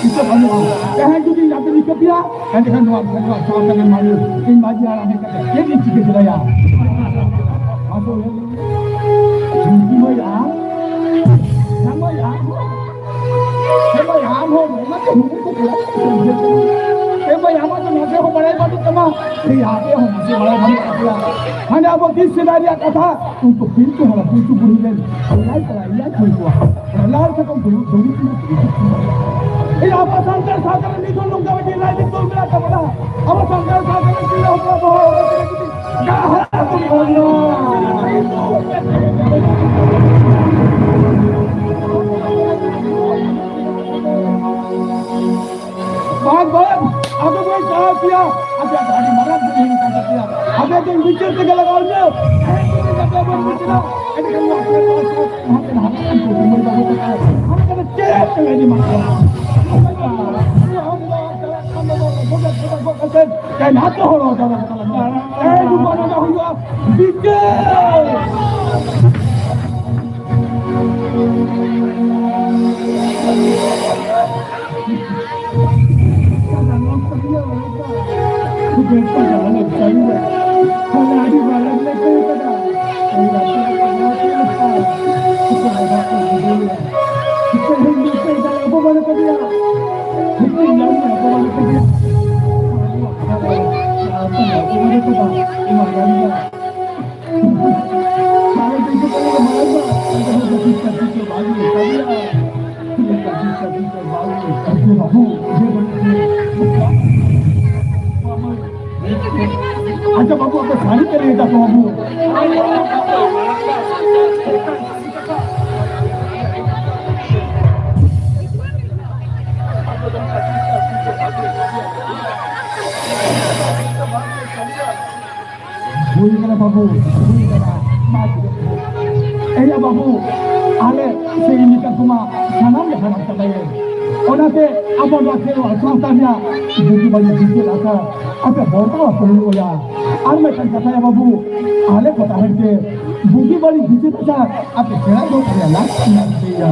ᱤᱠᱟᱹ ᱵᱟᱹᱱᱩᱜᱼᱟ᱾ ᱛᱮᱦᱮᱧ ᱡᱩᱫᱤ ᱤᱧ ᱟᱹᱛᱩ ᱤᱠᱟᱹ ᱯᱮᱭᱟ, ᱮᱱᱠᱷᱟᱱ ᱱᱚᱣᱟ ᱥᱟᱶᱛᱟ ᱨᱮᱱ ᱢᱟᱹᱱᱢᱤ ᱤᱧ ᱢᱟᱹᱡᱷᱤ ᱦᱟᱲᱟᱢ ᱦᱮᱡ ᱠᱟᱛᱮ ᱪᱮᱫ ᱤᱧ ᱪᱤᱠᱟᱹ ᱫᱟᱲᱮᱭᱟᱜᱼᱟ? ᱢᱟᱥᱮ ᱞᱟᱹᱭ ᱢᱮ᱾ ᱡᱷᱤᱸᱠᱤ ᱢᱟᱹᱭ ᱟᱢ? ᱡᱷᱟᱢᱟᱭ ᱟᱢ ᱦᱚᱸ? ᱡᱷᱟᱢᱟᱭ ᱟᱢ ᱦᱚᱸ? ᱚᱱᱟ ᱠᱚ ᱦᱩᱲᱩ ᱠᱚ ᱠᱚᱲᱟ ᱠᱚ ᱵᱩᱡᱷᱟᱹᱣ ᱠᱟᱱᱟ᱾ ᱡᱷᱟᱢᱟᱭ ᱟᱢᱟᱜ ᱫᱚ ᱱᱟᱥᱮ ᱦᱚᱸ ᱵᱟᱲᱟᱭ ᱵᱟᱹᱱᱩᱜ ᱛᱟᱢᱟ᱾ ᱥᱮ ᱟᱯᱮ ᱦᱚᱸ ᱱᱟᱥᱮ ᱵᱟᱲᱟᱭ ᱵᱟᱹᱱᱩᱜ ᱛᱟᱯᱮᱭᱟ᱾ ᱦᱟᱱᱮ ᱟᱵᱚ ᱛᱤᱥ ᱥᱮᱫᱟᱭ ᱨᱮᱭᱟᱜ ᱠᱟᱛᱷᱟ, ᱩᱱᱠᱩ ᱯᱤᱞᱪᱩ ᱦᱟᱲᱟᱢ, ᱯᱤᱞᱪᱩ ᱵᱩᱲᱦᱤ ᱨᱮᱱ ᱞᱟᱭ ᱠᱚᱲᱟ, ᱞᱟᱭ ᱠᱩᱲᱤ ᱠᱚᱣᱟ᱾ ᱞᱟᱲ ᱥᱟᱠᱟᱢ ᱫᱩᱲᱩᱵ, ᱫᱩᱲᱩᱵ, ᱫᱩᱲᱩᱵ᱾ ᱮᱭ ᱟᱵᱚ ᱥᱟᱱᱛᱟᱲ ᱥᱟᱶᱛᱟ ᱨᱮ ᱱᱤᱛ ᱦᱚᱸ ᱱᱚᱝᱠᱟ ᱢᱤᱫᱴᱤᱡ ᱨᱟᱡᱽᱱᱤᱛᱤ ᱫᱚᱞ ᱢᱮᱱᱟᱜ ᱛᱟᱵᱚᱱᱟ᱾ ᱟᱵᱚ ᱥᱟᱱᱛᱟᱲ ᱥᱟᱶᱛᱟ ᱨᱮ ᱛᱤᱨᱞᱟᱹ ᱦᱚᱯᱚᱱ ᱟᱵᱚ ᱦᱚᱲ ᱦᱚᱯᱚᱱ ᱠᱚ ᱡᱩᱫᱤ ᱡᱟᱦᱟᱸ ᱵᱟᱝ, ᱵᱟᱝ, ᱟᱫᱚ ᱵᱚᱱ ᱪᱟᱞᱟᱣ ᱠᱮᱭᱟ᱾ ᱟᱪᱪᱷᱟ, ᱟᱹᱰᱤ ᱢᱟᱨᱟᱝ ᱵᱩᱨᱩ ᱦᱩᱭ ᱠᱟᱱ ᱛᱟᱯᱮᱭᱟ᱾ ᱟᱯᱮ ᱫᱚ ᱵᱤᱪᱟᱹᱨ ᱛᱮᱜᱮ ᱞᱟᱜᱟᱣ ᱤᱧᱟᱹ᱾ ᱮᱱᱠᱷᱟᱱ ᱫᱚ ᱟᱯᱮ ᱫᱚ ᱟᱯᱮ ᱢᱟᱹᱭ ᱵᱟᱹᱵᱩ ᱛᱟᱠᱚ᱾ ᱟᱯᱮ ᱫᱚ ᱪᱮᱫ ᱯᱮ ᱞᱟᱹᱭ ᱢᱟ? ᱟᱢ ᱫᱚ ᱪᱟᱞᱟᱜ ᱠᱷᱟᱱ ᱫᱚ ᱜᱚᱡ ᱠᱟᱛᱮ ᱠᱟᱹᱢᱤ ᱦᱚᱲ ᱫᱚ ᱵᱟᱠᱚ ᱪᱟᱞᱟᱜ ᱠᱟᱱᱟ᱾ ᱮᱭ ᱱᱩᱠᱩ ᱱᱚᱰᱮ ᱦᱩᱭᱩᱜᱼᱟ ᱵᱤᱪᱟᱹᱨ᱾ ᱟᱹᱰᱤ ᱢᱟᱨᱟᱝ ᱞᱮ ᱠᱟᱹᱢᱤ ᱠᱟᱫᱟ᱾ ᱛᱮᱦᱮᱧ ᱱᱤᱛᱚᱜ ᱫᱚ ᱟᱵᱚ ᱵᱟᱞᱮ ᱠᱟᱹᱢᱤᱭᱟ᱾ ᱱᱤᱛᱚᱜ ᱧᱟᱢ ᱢᱮ, ᱟᱵᱚ ᱵᱟᱞᱮ ᱠᱟᱹᱢᱤᱭᱟ᱾ ᱟᱵᱚ ᱵᱟᱞᱮ ᱠᱟᱹᱢᱤᱭᱟ᱾ ᱵᱟᱞᱮ ᱠᱟᱹᱢᱤᱭᱟ᱾ ᱵᱟᱞᱮ ᱠᱟᱹᱢᱤᱭᱟ᱾ ᱵᱟᱞᱮ ᱠᱟᱹᱢᱤᱭᱟ᱾ ᱵᱟᱵᱩ, ᱟᱪᱪᱷᱟ ᱵᱟᱵᱩ, ᱟᱯᱮ ᱥᱟᱹᱨᱤ ᱯᱮ ᱞᱟᱹᱭ ᱫᱟ ᱛᱚ ᱵᱟᱵᱩ? ᱦᱩᱭ ᱠᱟᱱᱟ ᱵᱟᱵᱩ, ᱦᱩᱭ ᱠᱟᱱᱟ᱾ ᱢᱟ ᱛᱚᱵᱮ᱾ ᱮᱭᱟ ᱵᱟᱵᱩ, ᱟᱞᱮ ᱥᱮ ᱤᱧ ᱞᱮᱠᱟ ᱠᱚᱢᱟ ᱥᱟᱱᱟᱢ ᱞᱮ ᱦᱟᱨᱟ ᱪᱟᱵᱟᱭᱮᱱ᱾ ᱚᱱᱟᱛᱮ ᱟᱵᱚ ᱱᱚᱣᱟ ᱠᱷᱮᱨᱣᱟᱲ ᱥᱟᱶᱛᱟ ᱨᱮᱭᱟᱜ ᱵᱩᱜᱤ ᱵᱟᱹᱲᱤᱡ ᱵᱤᱪᱟᱹᱨ ᱟᱪᱟᱨ ᱟᱯᱮ ᱦᱚᱲ ᱠᱚ ᱟᱯᱮ ᱦᱩᱭᱩᱜᱼᱟ᱾ ᱟᱨ ᱢᱤᱫᱴᱟᱝ ᱠᱟᱛᱷᱟᱭᱟ ᱵᱟᱹᱵᱩ, ᱟᱞᱮ ᱠᱚ ᱛᱟᱦᱮᱱ ᱛᱮ ᱵᱩᱜᱤ ᱵᱟᱹᱲᱤᱡ ᱵᱤᱪᱟᱹᱨ ᱟᱪᱟᱨ ᱟᱯᱮ ᱥᱮᱬᱟ ᱫᱚ ᱟᱞᱮᱭᱟᱜ ᱞᱟᱹᱠᱛᱤ ᱢᱮᱱᱟᱜ ᱛᱟᱯᱮᱭᱟ᱾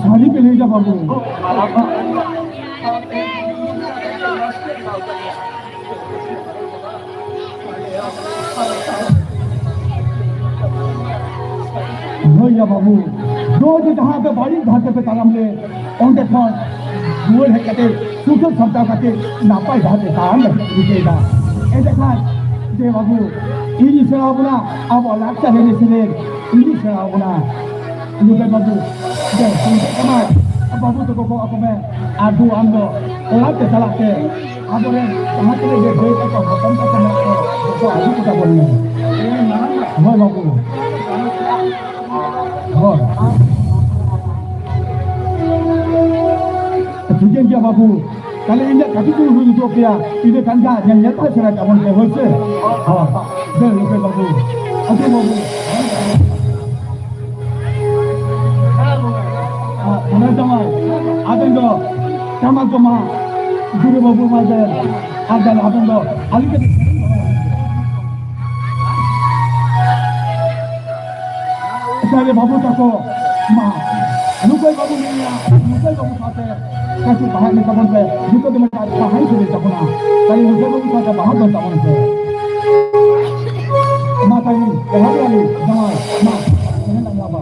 ᱥᱟᱹᱨᱤ ᱯᱮ ᱞᱟᱹᱭᱫᱟ ᱵᱟᱹᱵᱩ᱾ ᱦᱳᱭ ᱭᱟ ᱵᱟᱹᱵᱩ, ᱱᱚᱜᱼᱚᱭ ᱡᱮ ᱡᱟᱦᱟᱸ ᱟᱯᱮ ᱵᱟᱹᱲᱤᱡ ᱰᱟᱦᱟᱨ ᱛᱮᱯᱮ ᱛᱟᱲᱟᱢ ᱞᱮ, ᱚᱸᱰᱮ ᱠᱷᱚᱱ ᱨᱩᱣᱟᱹᱲ ᱦᱮᱡ ᱠᱟᱛᱮ ᱥᱩᱥᱟᱹᱨ ᱥᱟᱢᱴᱟᱣ ᱠᱟᱛᱮ ᱱᱟᱯᱟᱭ ᱰᱟᱦᱟᱨ ᱛᱮ ᱛᱟᱲᱟᱢ ᱞᱮ ᱨᱤᱠᱟᱹᱭᱮᱫᱟ᱾ ᱮᱸᱰᱮᱠᱷᱟᱱ ᱡᱮ ᱵᱟᱹᱵᱩ, ᱤᱧ ᱥᱮᱬᱟ ᱟᱵᱚᱱᱟ ᱟᱵᱚ ᱞᱟᱠᱪᱟᱨ ᱮᱱᱮᱡ ᱥᱮᱨᱮᱧ, ᱤᱧ ᱥᱮᱬᱟ ᱟᱵᱚᱱᱟ᱾ ᱱᱩᱠᱩ ᱵᱟᱹᱵᱩ, ᱫᱮ, ᱥᱮᱬᱟ ᱠᱟᱱᱟ, ᱵᱟᱹᱵᱩ ᱛᱟᱠᱚ ᱠᱚ ᱟᱠᱚ ᱢᱮ, ᱟᱨ ᱫᱩ ᱟᱢ ᱫᱚ ᱚᱲᱟᱜ ᱛᱮ ᱪᱟᱞᱟᱜ ᱛᱮ ᱟᱵᱚᱨᱮᱱ ᱡᱟᱦᱟᱸ ᱛᱤᱱᱟᱹᱜ ᱜᱮ ᱜᱟᱹᱭ ᱛᱟᱠᱚ ᱦᱚᱯᱚᱱ ᱛᱟᱠᱚ ᱢᱮᱱᱟᱜ ᱠᱚ, ᱡᱚᱛᱚ ᱟᱹᱜᱩ ᱠᱚᱛᱟ ᱵᱚᱱ ᱢᱮ᱾ ᱦᱳᱭ ᱵᱟᱹᱵᱩ᱾ ᱦᱳᱭ᱾ ᱴᱷᱤᱠᱟᱹᱱ ᱜᱮᱭᱟ ᱵᱟᱹᱵᱩ᱾ ᱛᱟᱦᱞᱮ ᱤᱧ ᱫᱚ ᱠᱟᱹᱴᱤᱡ ᱪᱩᱞᱩᱝ ᱦᱩᱭ ᱦᱚᱪᱚ ᱯᱮᱭᱟ᱾ ᱤᱱᱟᱹ ᱠᱷᱟᱱ ᱜᱮ ᱧᱮᱞ ᱧᱮᱞ ᱛᱮ ᱥᱮᱬᱟ ᱛᱟᱵᱚᱱ ᱯᱮ, ᱦᱳᱭ ᱥᱮ? ᱦᱳᱭ᱾ ᱫᱮ, ᱱᱚᱛᱮ ᱵᱟᱹᱵᱩ᱾ ᱟᱪᱪᱷᱟ ᱵᱟᱹᱵᱩ᱾ ᱟᱨ ᱚᱱᱟ ᱡᱟᱶᱟᱭ, ᱟᱵᱮᱱ ᱫᱚ ᱴᱟᱢᱟᱠ ᱜᱚᱢᱟ ᱜᱩᱨᱩ ᱵᱟᱹᱵᱩ ᱮᱢᱟᱭ ᱵᱮᱱ᱾ ᱟᱨ ᱛᱟᱦᱞᱮ ᱟᱵᱮᱱ ᱫᱚ ᱟᱹᱞᱤᱧ ᱠᱟᱹᱴᱤᱡ ᱥᱮᱨᱮᱧ ᱜᱚᱢᱟ᱾ ᱥᱟᱹᱨᱤ ᱵᱟᱹᱵᱩ ᱛᱟᱠᱚ, ᱢᱟ, ᱱᱩᱠᱩᱭ ᱵᱟᱹᱵᱩ ᱢᱮᱱᱟᱭᱟ, ᱱᱩᱠᱩᱭ ᱵᱟᱹᱵᱩ ᱥᱟᱶᱛᱮ ᱠᱟᱹᱴᱤᱡ ᱵᱟᱦᱟ ᱮᱱᱮᱡ ᱛᱟᱵᱚᱱ ᱯᱮ, ᱱᱩᱠᱩ ᱫᱚ ᱢᱤᱫᱴᱟᱝ ᱵᱟᱦᱟᱧ ᱥᱮᱨᱮᱧ ᱛᱟᱵᱚᱱᱟ, ᱛᱟᱦᱞᱮ ᱱᱩᱠᱩᱭ ᱵᱟᱹᱵᱩ ᱥᱟᱶᱛᱮ ᱵᱟᱦᱟ ᱫᱚᱱ ᱛᱟᱵᱚᱱ ᱯᱮ᱾ ᱢᱟ ᱛᱟᱭᱚᱢ, ᱮᱦᱚᱵ ᱞᱟᱹᱜᱤᱫ, ᱡᱟᱶᱟᱭ, ᱢᱟ, ᱮᱱᱮᱡ ᱞᱟᱝ ᱞᱟᱵᱟ᱾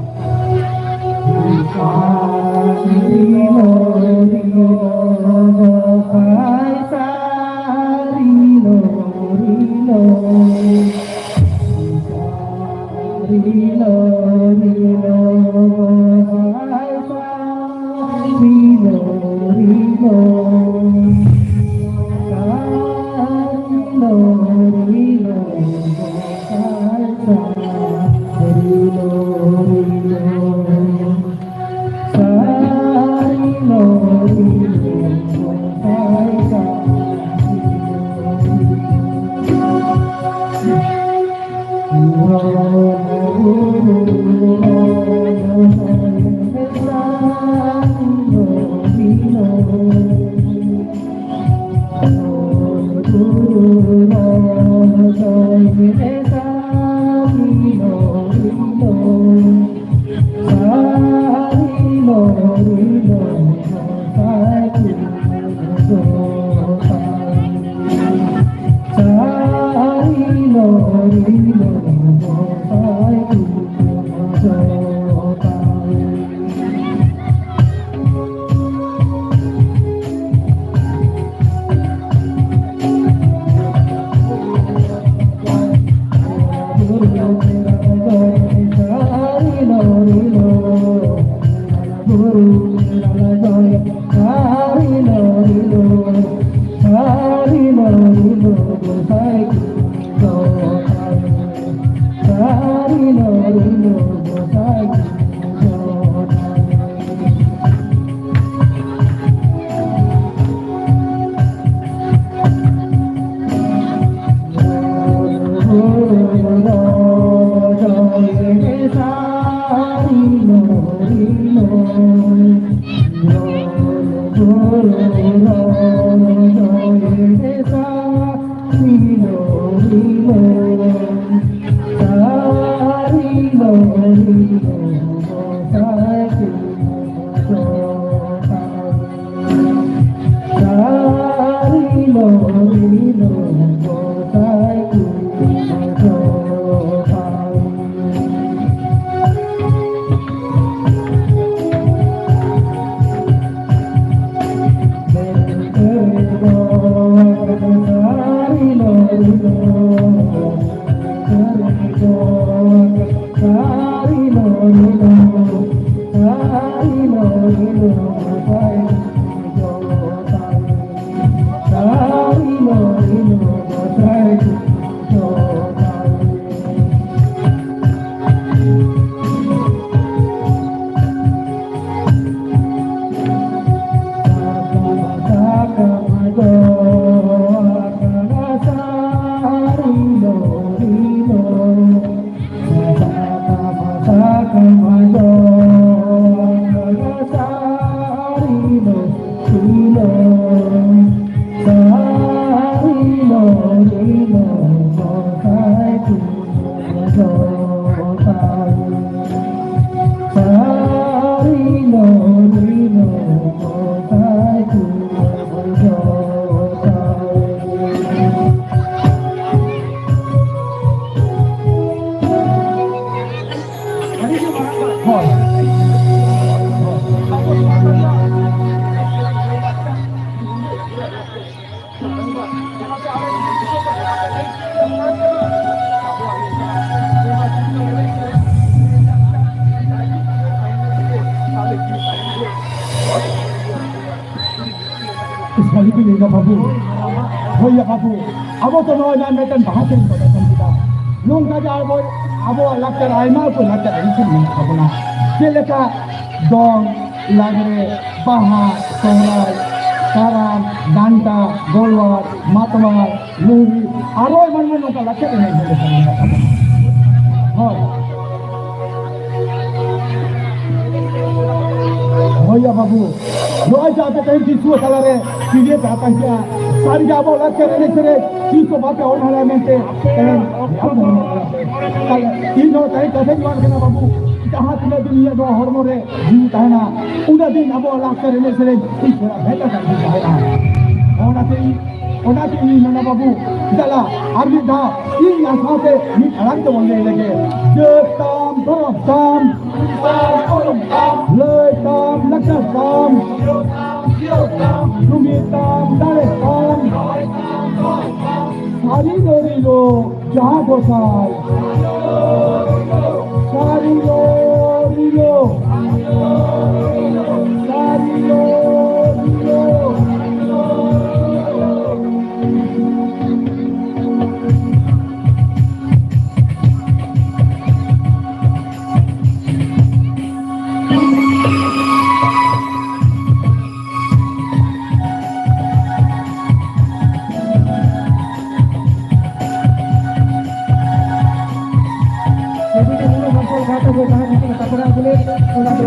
ᱞᱟᱹᱭᱫᱟ ᱵᱟᱹᱵᱩ, ᱦᱳᱭ ᱭᱟ ᱵᱟᱹᱵᱩ, ᱟᱵᱚ ᱛᱚ ᱱᱚᱜᱼᱚᱭ ᱱᱟ ᱢᱤᱫᱴᱮᱱ ᱵᱟᱦᱟ ᱥᱮᱨᱮᱧ ᱠᱚ ᱮᱛᱚᱢ ᱠᱮᱫᱟ᱾ ᱱᱚᱝᱠᱟ ᱜᱮ ᱟᱵᱚ, ᱟᱵᱚᱣᱟᱜ ᱞᱟᱠᱪᱟᱨ, ᱟᱭᱢᱟ ᱩᱛᱟᱹᱨ ᱞᱟᱠᱪᱟᱨ ᱮᱱᱮᱡ ᱥᱮᱨᱮᱧ ᱢᱮᱱᱟᱜ ᱛᱟᱵᱚᱱᱟ᱾ ᱪᱮᱫ ᱞᱮᱠᱟ ᱫᱚᱝ, ᱞᱟᱜᱽᱲᱮ, ᱵᱟᱦᱟ, ᱥᱚᱦᱨᱟᱭ, ᱠᱟᱨᱟᱢ, ᱰᱟᱱᱴᱟ, ᱜᱚᱞᱣᱟᱨ, ᱢᱟᱛᱣᱟᱨ, ᱞᱩᱦᱤ, ᱟᱨᱚ ᱮᱢᱟᱱ ᱮᱢᱟᱱ ᱱᱚᱝᱠᱟ ᱞᱟᱠᱪᱟᱨ ᱮᱱᱮᱡ ᱥᱮᱨᱮᱧ ᱢᱮᱱᱟᱜ ᱛᱟᱵᱚᱱᱟ᱾ ᱦᱳᱭ᱾ ᱦᱳᱭ ᱭᱟ ᱵᱟᱹᱵᱩ, ᱱᱚᱜᱼᱚᱭ ᱡᱮ ᱟᱯᱮ ᱛᱮᱦᱮᱧ ᱫᱤᱥᱩᱣᱟᱹ ᱛᱟᱞᱟᱨᱮ ᱯᱤᱲᱦᱤ ᱯᱮ ᱟᱛᱟᱝ ᱠᱮᱜᱼᱟ, ᱥᱟᱹᱨᱤᱜᱮ ᱟᱵᱚ ᱞᱟᱠᱪᱟᱨ ᱮᱱᱮᱡ ᱥᱮᱨᱮᱧ ᱛᱤᱥ ᱦᱚᱸ ᱵᱟᱯᱮ ᱚᱰ ᱫᱟᱲᱮᱭᱟᱜᱼᱟ ᱢᱮᱱᱛᱮ ᱛᱮᱦᱮᱧ ᱧᱟᱢ ᱛᱟᱵᱚᱱ ᱠᱟᱱᱟ ᱯᱮ᱾ ᱛᱟᱦᱞᱮ ᱤᱧ ᱦᱚᱸ ᱛᱮᱦᱮᱧ ᱠᱟᱛᱷᱟᱧ ᱮᱢᱟᱜ ᱠᱟᱱᱟ ᱵᱟᱹᱵᱩ, ᱡᱟᱦᱟᱸ ᱛᱤᱱᱟᱹᱜ ᱫᱤᱱ ᱤᱧᱟᱹᱜ ᱱᱚᱣᱟ ᱦᱚᱲᱢᱚ ᱨᱮ ᱡᱤᱣᱤ ᱛᱟᱦᱮᱱᱟ, ᱩᱱᱟᱹᱜ ᱫᱤᱱ ᱟᱵᱚᱣᱟᱜ ᱞᱟᱠᱪᱟᱨ ᱮᱱᱮᱡ ᱥᱮᱨᱮᱧ ᱤᱧ ᱥᱮᱬᱟ ᱵᱷᱮᱡᱟ ᱠᱟᱜ ᱜᱤᱧ ᱛᱟᱦᱮᱱᱟ᱾ ᱚᱱᱟᱛᱮ ᱤᱧ ᱚᱱᱟᱛᱮ ᱤᱧ ᱢᱮᱱᱟ ᱵᱟᱹᱵᱩ, ᱪᱟᱞᱟᱜ ᱟᱨ ᱢᱤᱫ ᱫᱷᱟᱣ ᱤᱧ ᱟᱥᱟᱛᱮ ᱢᱤᱫ ᱟᱲᱟᱝ ᱛᱮᱵᱚᱱ ᱞᱟᱹᱭ ᱞᱮᱜᱮ᱾ ᱡᱟᱹᱛ ᱛᱟᱢ, ᱫᱷᱚᱨᱚᱢ ᱛᱟᱢ, ᱞᱟᱹᱭ ᱛᱟᱢ, ᱞᱟᱠᱪᱟᱨ ᱛᱟᱢ, ᱡᱩᱢᱤᱫ ᱛᱟᱢ, ᱫᱟᱲᱮ ᱛᱟᱢ, ᱥᱟᱹᱨᱤ ᱞᱚ ᱨᱤᱞᱚ ᱡᱟᱦᱟᱸ ᱜᱚᱸᱥᱟᱭ᱾ ᱥᱟᱹᱨᱤ ᱞᱚ ᱨᱤᱞᱚ, ᱥᱟᱹᱨᱤ ᱞᱚ ᱨᱤᱞᱚ᱾ ᱡᱩᱫᱤ ᱱᱤᱭᱟᱹ ᱢᱟᱨᱥᱟᱞ ᱜᱷᱟᱴ ᱨᱮ ᱡᱟᱦᱟᱸ ᱢᱤᱫᱴᱮᱱ ᱥᱟᱯᱲᱟᱣ ᱵᱚᱞᱮ, ᱚᱱᱟ ᱫᱚ